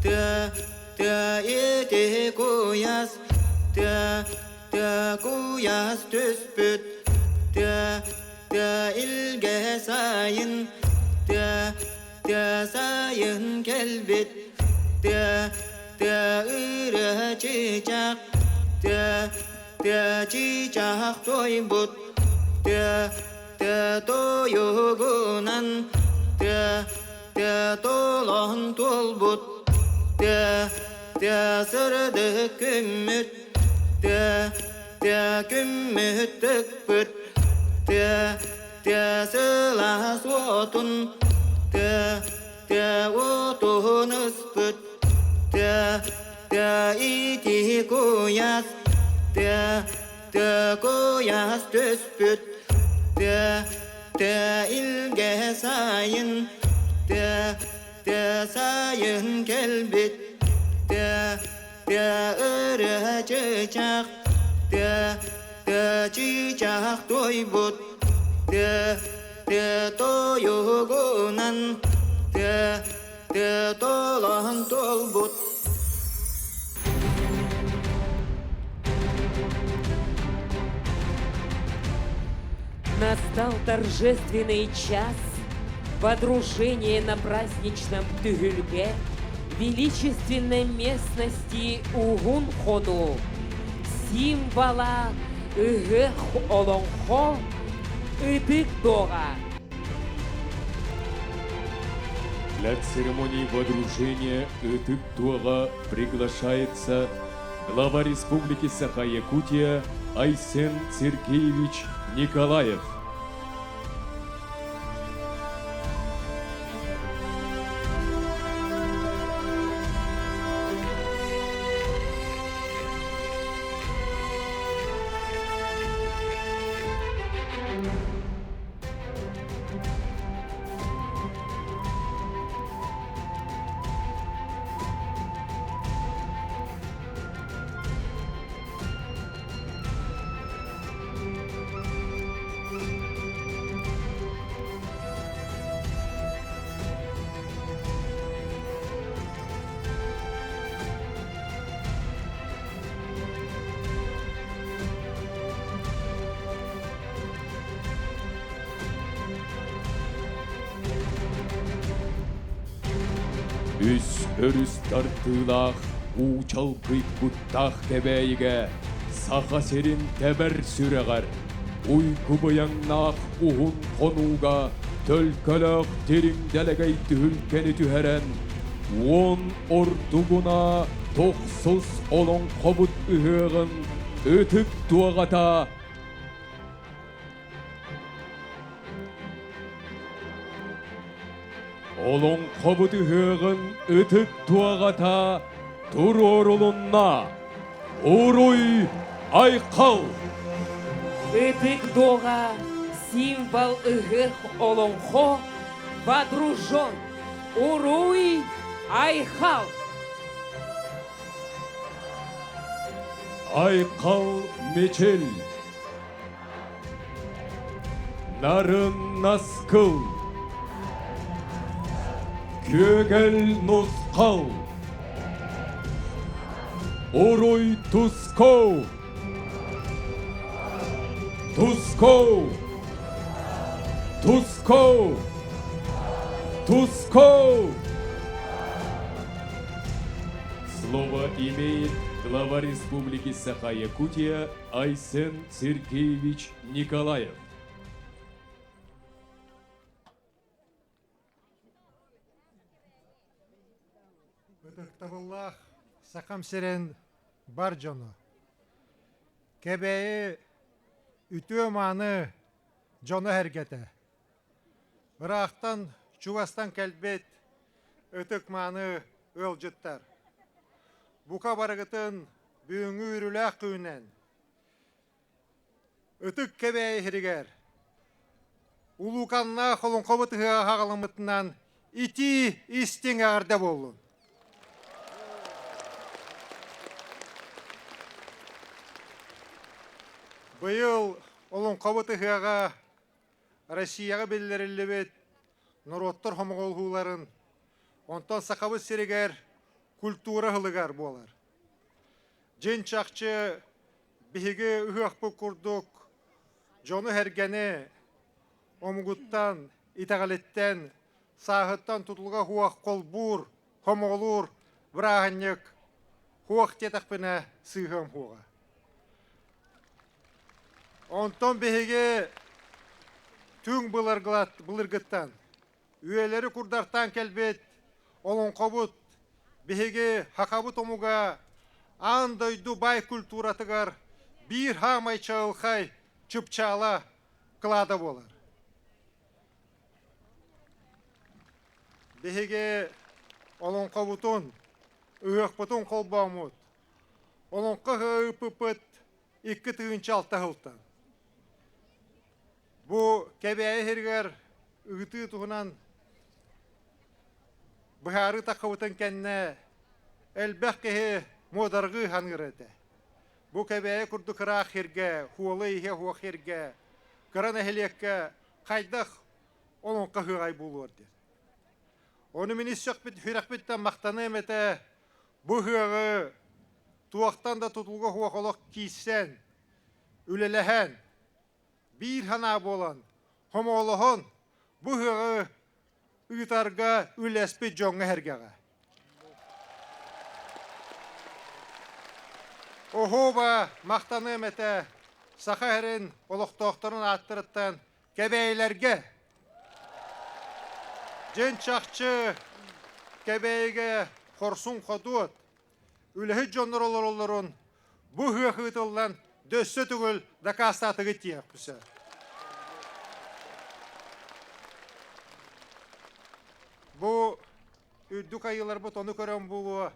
U: тыа, тыа ити куйаас, тыа, тыа куйаас түспүт, тыа, тыа илгэ сайын, тыа, тыа сайын кэлбит, тыа, тыа ырыа чыычаах, тыа, тыа чыычаах туойбут, тыа, тыа тойугунан, тыа, тыа толон туолбут, тыа, тыа сырдык күммүт, тыа, тыа күммүт тыкпыт, тыа, тыа сылаас уотун, тыа, тыа уотун ыспыт, тыа, тыа ити куйаас, тыа, тыа куйаас түспүт, тыа, тыа илгэ сайын, тыа, тыа сайын кэлбит, тыа, тыа ырыа чыычаах, тыа, тыа чыычаах туойбут, тыа, тыа тойугунан, тыа, тыа толон туолбут.
E: Настал торжественный час водружения на праздничном Түһүлгэ величественной местности Угун-Хону, символа Ыһыах Олоҥхо Ытык Дуоҕа.
C: Для церемонии водружения Ытык Дуоҕа приглашается глава Республики Саха-Якутия Айсен Сергеевич Николаев. Өрүс тардыылаах, уу чалгый куттаах Кэбээйигэ Саха сирин тэбэр сүрэҕэр, уйгу быйаҥнаах уһун хонууга төлкөлөөх дириҥ дэлэгэй түһүлгэни түһэрэн, уон ордугуна тохсус олоҥхобут ыһыаҕын ытык дуоҕата Олоҥхобут ыһыаҕын ытык дуоҕата туруорулунна. Уруй айхал!
E: Ытык дуоҕа символ ыһыах олоҥхо водружен. Уруй айхал!
C: Айхал Мичил! Нарын наскыл, күөгэл нусхал, Уруй тускоу, тускоу, тускоу, тускоу! Слово имеет глава Республики Саха-Якутия Айсен Сергеевич Николаев.
B: Ытыктабыллаах Сахам сирин бар дьоно! Кэбээйи үтүө-мааны дьоно-сэргэтэ! Ыраахтан, чугастан кэлбит ытык-мааны ыалдьыттар! Бука барыгытын бүгүҥҥү үөрүүлээх күнүнэн Ытык Кэбээйи сиригэр улууканнаах олоҥхобут ыһыаҕа хаҕаламмытынан итии истиҥ эҕэрдэ буоллун! Быйыл олоҥхобут ыһыаҕа Россияҕа биллэриллибит норуоттар хомоҕолоһууларын, онтон Сахабыт сиригэр культура ыһылыгар буолар. Дьиҥ чахчы биһиги ыһыахпыт курдук дьону-сэргэни омугуттан, итэҕэлиттэн, сааһыттан тутулуга суох холбуур, хомоҕолуур бырааһынньык суох диэтэхпинэ сыыһыам суоҕа. Онтон биһиги түҥ былыргыттан үйэлэри курдартаан кэлбит олоҥхобут биһиги сахабыт омуга аан дойду баай культуратыгар биир саамай чаҕылхай чыпчаала кылаата буолар. Биһиги олоҥхобутун, ыһыахпытын холбооммут, олоҥхо ыһыахпыппыт 2 6 сылтан. Бу Кэбээйи сиригэр ыытыы туһунан быһаарыы таххыбытын кэннэ элбэх киһи муодарҕыы саныыр этэ. Бу Кэбээйи курдук ыраах сиргэ, хуола иһэ суох сиргэ, кыра нэһилиэккэ хайдах олоҥхо ыһыаҕай буолуор диэн. Ону мин ис сүрэхпиттэн махтаныам этэ, бу ыһыаҕы туохтан да тутулуга суох олох киирсэн, үлэлэһэн, биир санаа буолан, хомоҕолоһон бу ыһыаҕы ыытарга үлэспит дьоҥҥо-сэргэҕэ. Оһуоба махтаныам этэ Саха сирин олохтоохторун ааттарыттан Кэбээйилэргэ. Дьин чахчы Кэбээйигэ хорсун ходуот, үлэһит дьоннор олороллорун бу ыһыах ыытыллан дөссө төгүл дакаастаатыгыт диэхпүсэ. Бу үрдүк айыыларбыт ону көрөн буолуо,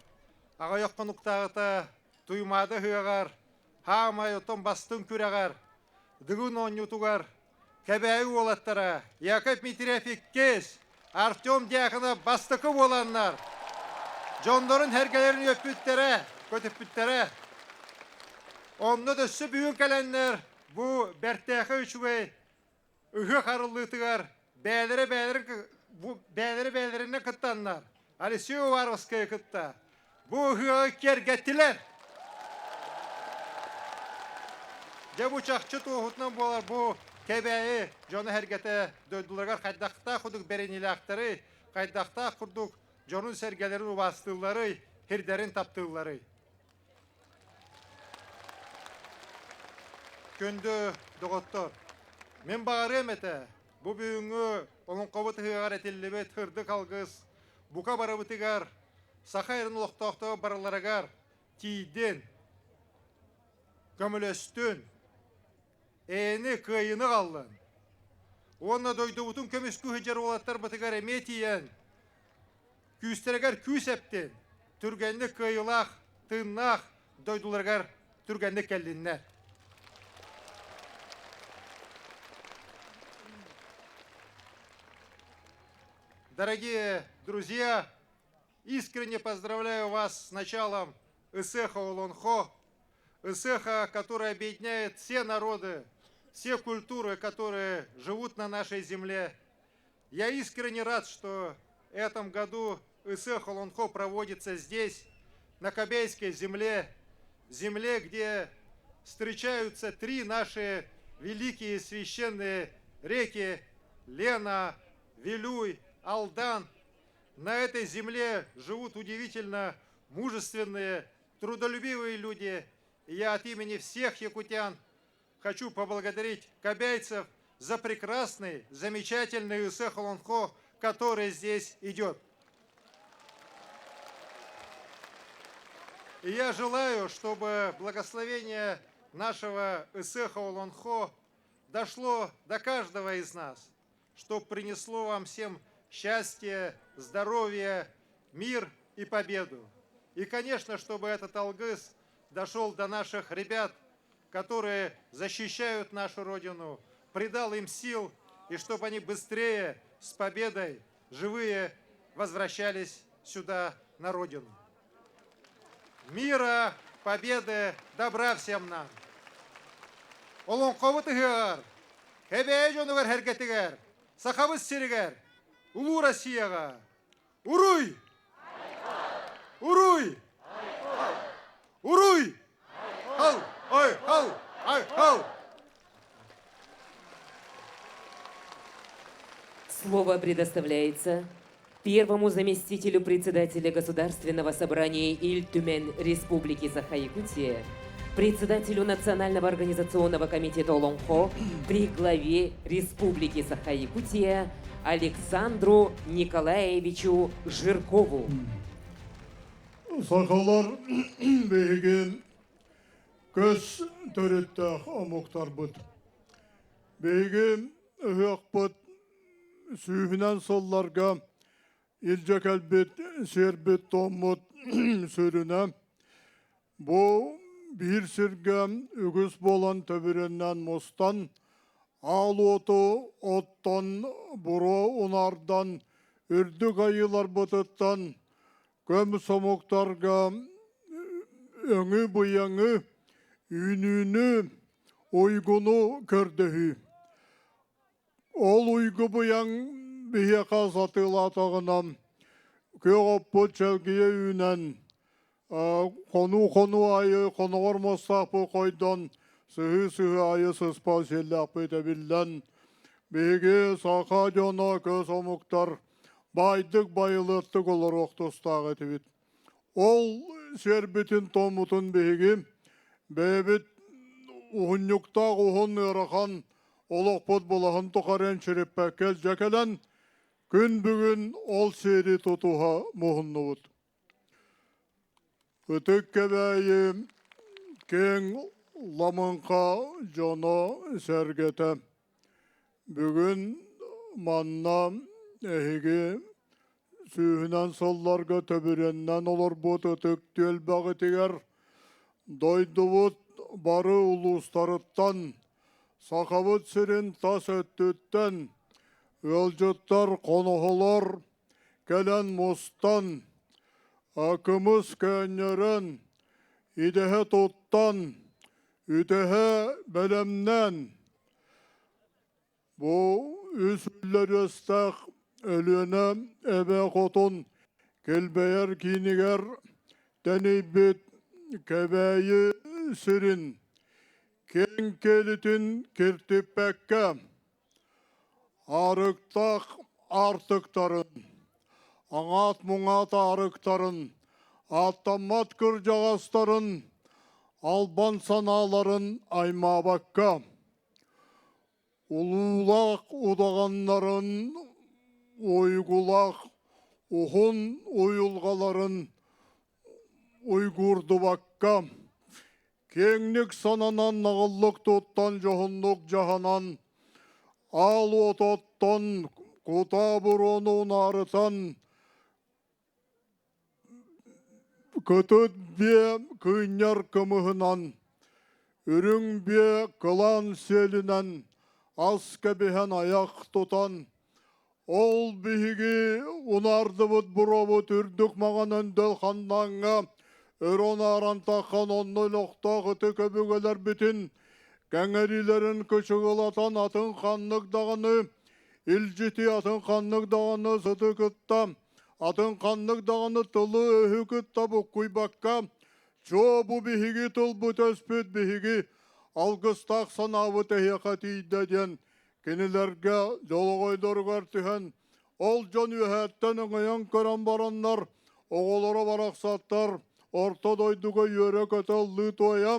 B: аҕыйах хонуктааҕыта Туймаада ыһыаҕар, хаамай отон бастыҥ күрэҕэр, Дыгын оонньуутугар Кэбээйи уолаттара Яков Дмитриев иккис, Артем Дьяконов бастакы буоланнар дьоннорун сэргэлэрин үөппүттэрэ, көтүппүттэрэ. Онно да өссө бүгүн кэлэннэр бу бэртээхэй үчүгэй ыһыах арыллыытыгар бэйэлэрэ бэйэлэрин бэйэлэрэ бэйэлэринэн кыттаннар Алексей Уваровскайы кытта бу ыһыаҕы киэргэттилэр. Дьэ бу чахчы туоһутунан буолар бу Кэбээйи дьоно-сэргэтэ дойдуларыгар хайдахтаах курдук бэриниилээхтэрий, хайдахтаах курдук дьонун-сэргэлэрин убаастыылларый, һирдэрин таптыылларый? Күндү доҕоттор, мин баҕарыам этэ, бу бүгүҥҥү олоҥхобут ыһыаҕар этиллибит һырдык алгыс бука барыбытыгар, саха эрин олохтоохторо барыларыгар тиийдин, көмөлөстүн, эйэни, кыайыыны аҕаллын. Уонна дойдубутун көмүскүү сылдьар уолаттарбытыгар эмиэ тиийэн, күүстэригэр күүс эптин, түргэнник кыайыылаах, тыыннаах дойдуларыгар түргэнник кэллиннэр. Дорогие друзья, искренне поздравляю вас с началом Ысыаха Олонхо, Ысыаха, которая объединяет все народы, все культуры, которые живут на нашей земле. Я искренне рад, что в этом году Ысыах Олонхо проводится здесь, на Кобейской земле, земле, где встречаются три наши великие священные реки Лена, Вилюй, Алдан. На этой земле живут удивительно мужественные, трудолюбивые люди. И я от имени всех якутян хочу поблагодарить кобяйцев за прекрасный, замечательный Ысыах Олонхо, который здесь идет. И я желаю, чтобы благословение нашего Ысыаха Олонхо дошло до каждого из нас, чтобы принесло вам всем счастье, здоровье, мир и победу. И, конечно, чтобы этот алгыс дошел до наших ребят, которые защищают нашу Родину, придал им сил, и чтобы они быстрее с победой, живые, возвращались сюда, на Родину. Мира, победы, добра всем нам! Олоҥхобут ыһыаҕар, Кэбээйи дьонугар сэргэтигэр, Сахабыт сиригэр, Улуу Россияҕа Уруй! Уруй! Уруй! Хал! Ой! Хал! Ай! Хал!
E: Слово предоставляется первому заместителю председателя Государственного собрания Ил-Түмэн Республики Саха-Якутия, председателю Национального организационного комитета Олонхо при главе Республики Саха-Якутия Александру Николаевичу Жиркову.
A: Сахалар биһиги көс төрүттээх омуктарбыт. Биһиги ыһыахпыт сүүһүнэн сылларга илдьэ кэлбит сиэрбит-туоммут сүрүнэ бу биир сиргэ үгүс буолан төбүрүөннээн мустан аал уоту оттон буруо унаардан үрдүк айыыларбытыттан көм сомуктарга өҥү-быйаҥы үүнүүнү уйгуну көрдөһүү Ол уйгу-быйаҥ биһиэхэ сатыылаатаҕына, күөх оппут чэлгийэ үүнэн, хонуу-хонуу аайы хоноҕор муостаахпыт хойдон, сыһыы-сыһыы аайы сыспал сиэллээхпит эбиллэн, биһиги саха дьоно көс омуктар баайдык байылыаттык олоруох тустаах этибит. Ол сиэрбитин-туоммутун биһиги бэйэбит уһунньуктаах уһун ыарахан олохпут былаһын тухары энчириппэккэ илдьэ кэлэн, күн бүгүн ол сиэри тутуһа муһуннубут. Ытык Кэбээйи киэҥ Ламыҥха дьоно-сэргэтэ бүгүн манна эһиги Сүүһүнэн сылларга төбүрүөннээн олорбут ытык түөлбэҕитигэр дойдубут бары улуустарыттан, Сахабыт сирин тас өттүттэн ыалдьыттар, хоноһолор кэлэн мустан, кымыс көөнньөрөн, идэһэ туттан, үтэһэ бэлэмнээн Бу үс үллэр үөстээх Өлүөнэ эбэ хотун килбэйэр киинигэр тэнийбит Кэбээйи сирин киэҥ киэлитин киртиппэккэ, аарыктаах аартыктарын, Аҥаат-муҥаат аарыктарын, ааттаммат кырдьаҕастарын албан санааларын аймаабакка, улуулаах удаҕаннарын уйгулаах уһун уйулҕаларын уйгуурдубакка, киэҥник сананан наҕыллык туттан дьоһуннук дьаһанан, аал уот оттон, кутаа буруону унаарытан, кытыт биэ кыынньар кымыһынан, үрүҥ биэ кылаан сиэлинэн ас кэбиһэн айах тутан, Ол биһиги унаардыбыт буруобут үрдүк маҥан өндөл ханнааҥҥа өрө унааран таххан онно олохтоох ытык өбүгэлэрбитин кэҥэриилэрин кычыгылатан атын ханнык даҕаны илдьити атын ханнык даҕаны сыты кытта атын ханнык даҕаны тылы-өһү кытта буккуйбакка чуо бу биһиги тылбыт өспүт биһиги алгыстаах санаабыт эһиэхэ тиийдэ диэн Кинилэргэ дьолоҕойдоругар түһэн, ол дьон үөһээттэн өҥөйөн көрөн бараннар, оҕолоро барахсаттар орто дойдуга үөрэ-көтө ыллыы-туойа,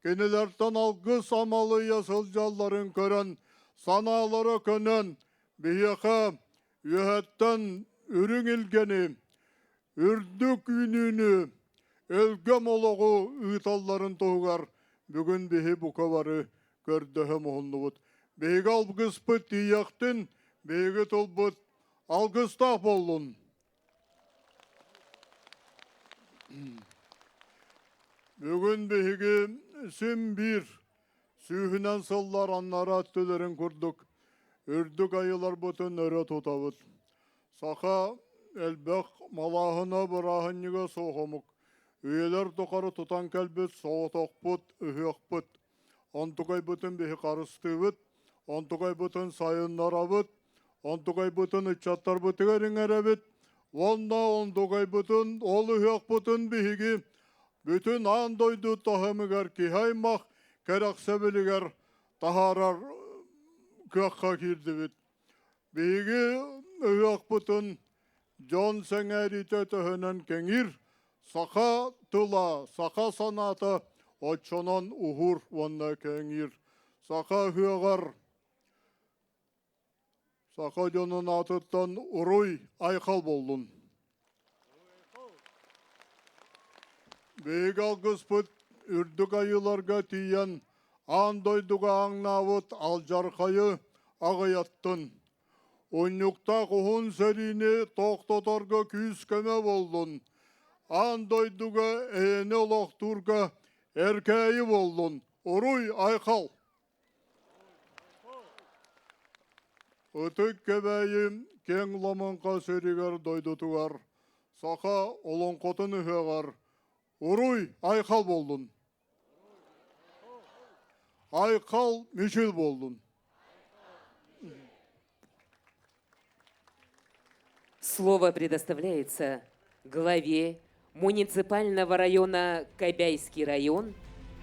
A: кинилэртэн алгыс амалыйа сылдьалларын көрөн, санаалара көнөн, биһиэхэ үөһэттэн үрүҥ илгэни, үрдүк үүнүүнү, өлгөм олоҕу ыыталларын туһугар бүгүн биһи бука бары көрдөһө муһуннубут. Биһиги алгыспыт тиийэхтин, биһиги тылбыт алгыстаах буоллун. Бүгүн биһиги син биир сүүһүнэн сыллар аннара өттүлэрин курдук үрдүк айыларбытын өрө тутабыт. Саха элбэх малааһына бырааһынньыга суох омук. Үйэлэр тухары тутан кэлбит соҕотохпут, ыһыахпыт. Онтукайбытын биһи харыстыыбыт, онтукайбытын сайыннарабыт, онтукайбытын ыччаттарбытыгар иҥэрэбит уонна онтукайбытын, ол ыһыахпытын биһиги бүтүн аан дойду таһымыгар киһи аймах кэрэхсэбилигэр таһаарар кыахха киирдибит. Биһиги ыһыахпытын дьон сэҥээриитэ төһөнөн кэҥиир, саха тыла, саха санаата оччонон уһуур уонна кэҥиир. Саха ыһыаҕар саха дьонун аатыттан уруй айхал буоллун. Биһиги алгыспыт үрдүк айыыларга тиийэн аан дойдуга ааҥнаабыт алдьархайы аҕыйаттын. Унньуктаах уһун сэриини тохтоторго күүс-көмө буоллун. Аан дойдуга эйэни олохтуурга эркээйи буоллун. Уруй-айхал! Ытык Кэбээйи киэҥ Ламаҥха сиригэр дойдутугар саха олоҥхотун ыһыаҕар уруй айхал буоллун! Айхал мүчүл буоллун!
E: Слово предоставляется главе муниципального района Кобяйский район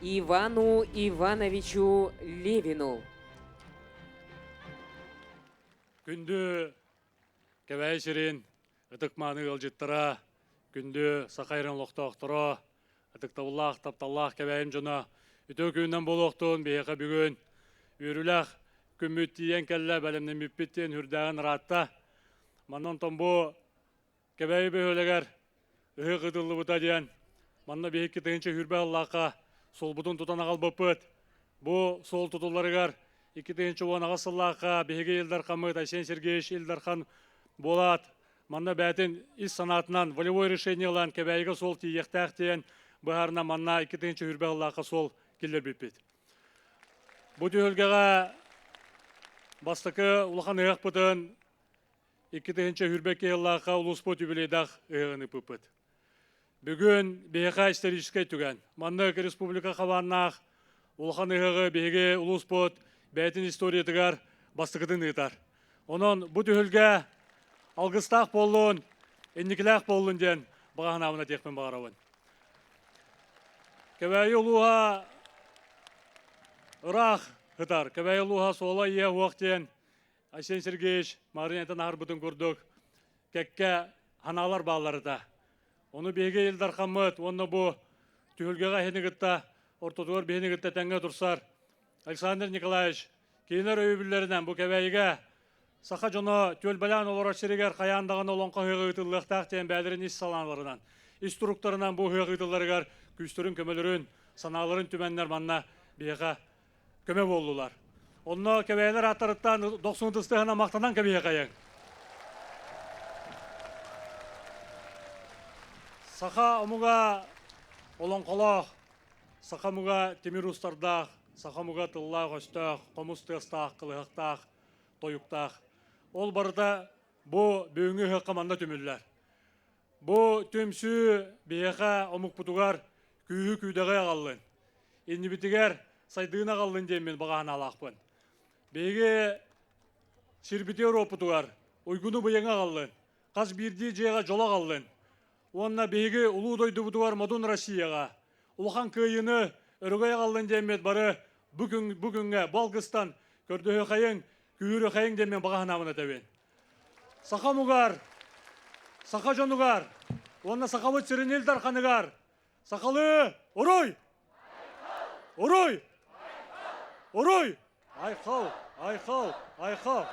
E: Ивану Ивановичу Левину.
F: Күндү Кэбээйи сирин ытык-мааны ыалдьыттара, күндү Саха сирин олохтоохторо, ытыктабыллаах, тапталлаах Кэбээйим дьоно, үтүө күнүнэн буолуохтун, биһиэхэ бүгүн үөрүүлээх күммүт тиийэн кэллэ, бэлэмнэммиппит диэн үрдээҕин ыраатта. Манна онтон бу Кэбээйи бөһүөлэгэр ыһыах ыытыллыбыта диэн манна биһикки 1020 сыллаахха суолбутун тутан аҕалбыппыт. Бу суол тутулларыгар 2018 сыллаахха биһиги Ил Дархаммыт Айсен Сергеевич Ил Дархан буолаат, манна бэйэтин ис санаатынан волевой решение ылан Кэбээйигэ суол тиийиэхтээх диэн быһаарынан манна 2020 сыллаахха суол киллэрбиппит. Бу түһүлгэҕэ бастакы улахан ыһыахпытын 2022 сыллаахха улууспут юбилейдаах ыһыаҕын ыыппыппыт. Бүгүн биһиэхэ историческай түгэн. Маннык республика хабааннаах улахан ыһыаҕы биһиги улууспут бэйэтин историятыгар бастакытын ыытар. Онон бу түһүлгэ алгыстаах буоллун, инникилээх буоллун диэн баҕа санаабын этиэхпин баҕарабын. Кэбээйи улууһа ыраах сытар. Кэбээйи улууһа суола ийэ уох диэн Айсен Сергеевич Маарыйантан аһарбытын курдук, кэккэ ханаалар баалларыта. Ону биһиги Ил Дархаммыт уонна бу түһүлгэҕэ иһини кытта ортотугар биһини кытта тэҥҥэ турсар Александр Николаевич кинилэр өйөбүллэринэн бу Кэбээйигэ саха дьоно түөлбэлээн олорор сиригэр хайаан даҕаны олоҥхо ыһыаҕа ыытыллыахтаах диэн бэйэлэрин ис салааларынан, ис туруктарынан бу ыһыах ыытылларыгар күүстэрин, көмөлөрүн, санааларын түмэннэр манна биһиэхэ көмө буоллулар. Онно кэбээйилэр ааттарыттан дохсун ытыстыһына махтанан кэбиһиэхэйиҥ. Саха омуга олоҥхолоох, саха омуга тимир уустардаах, саха омуга тыллаах-өстөөх, хомус тыастаах, кылыһахтаах, тойуктаах. Ол барыта бу бүгүҥҥү ыһыахха манна түмүллэр. Бу түмсүү биһиэхэ омукпутугар күүһү-күүдэҕи аҕаллын, иннибитигэр сайдыыны аҕаллын диэммин баҕа санаалаахпын. Биһиги сирбитигэр уоппутугар уйгуну-быйаҥы аҕаллын, хас биирдии дьиэҕэ дьолу аҕаллын уонна биһиги улуу дойдубутугар модун Россияҕа улахан кыайыыны өрөгөй аҕаллын диэммит бары бу күн бу күҥҥэ бу алгыстан көрдөһүөхэйиҥ, күүһүрүөхэйиҥ диэммин баҕа санаабын этэбин. Саха омугар, саха дьонугар уонна сахабыт сирин Ил Дарханыгар сахалыы уруй! Уруй! Уруй! Айхал! Айхал! Айхал!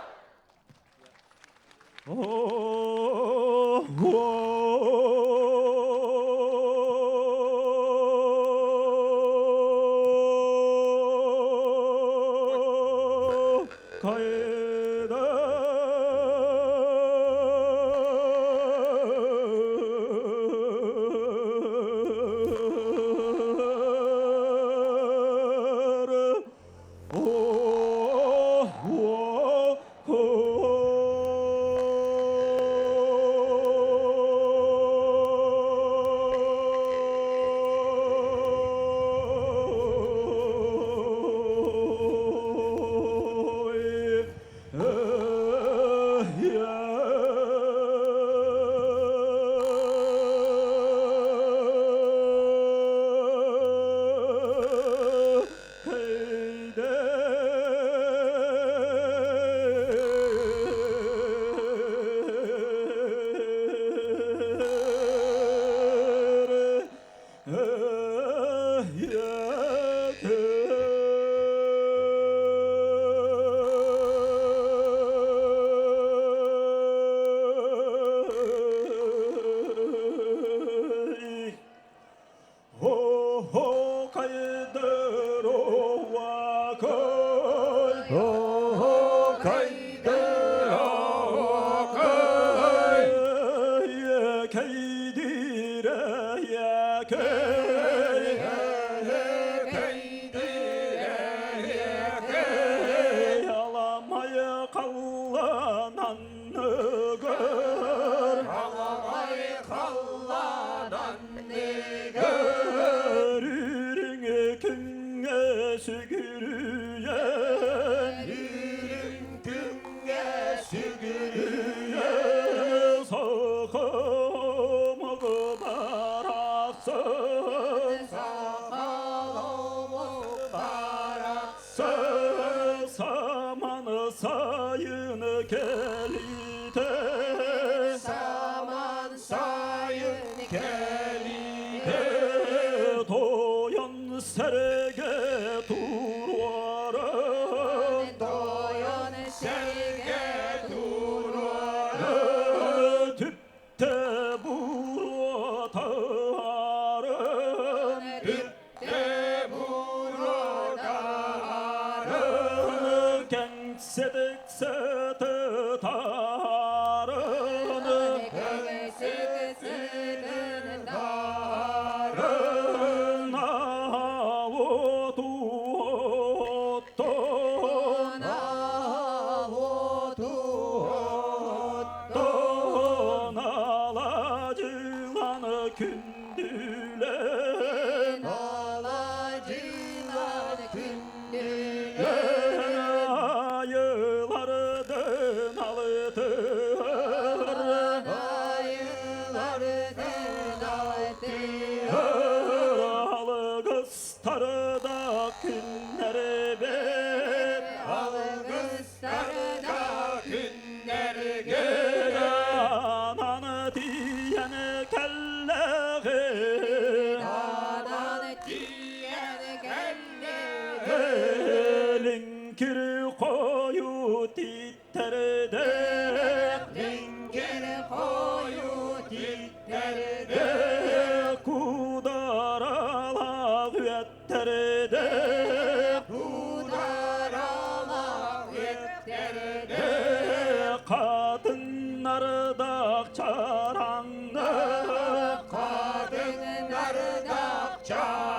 G: Ча.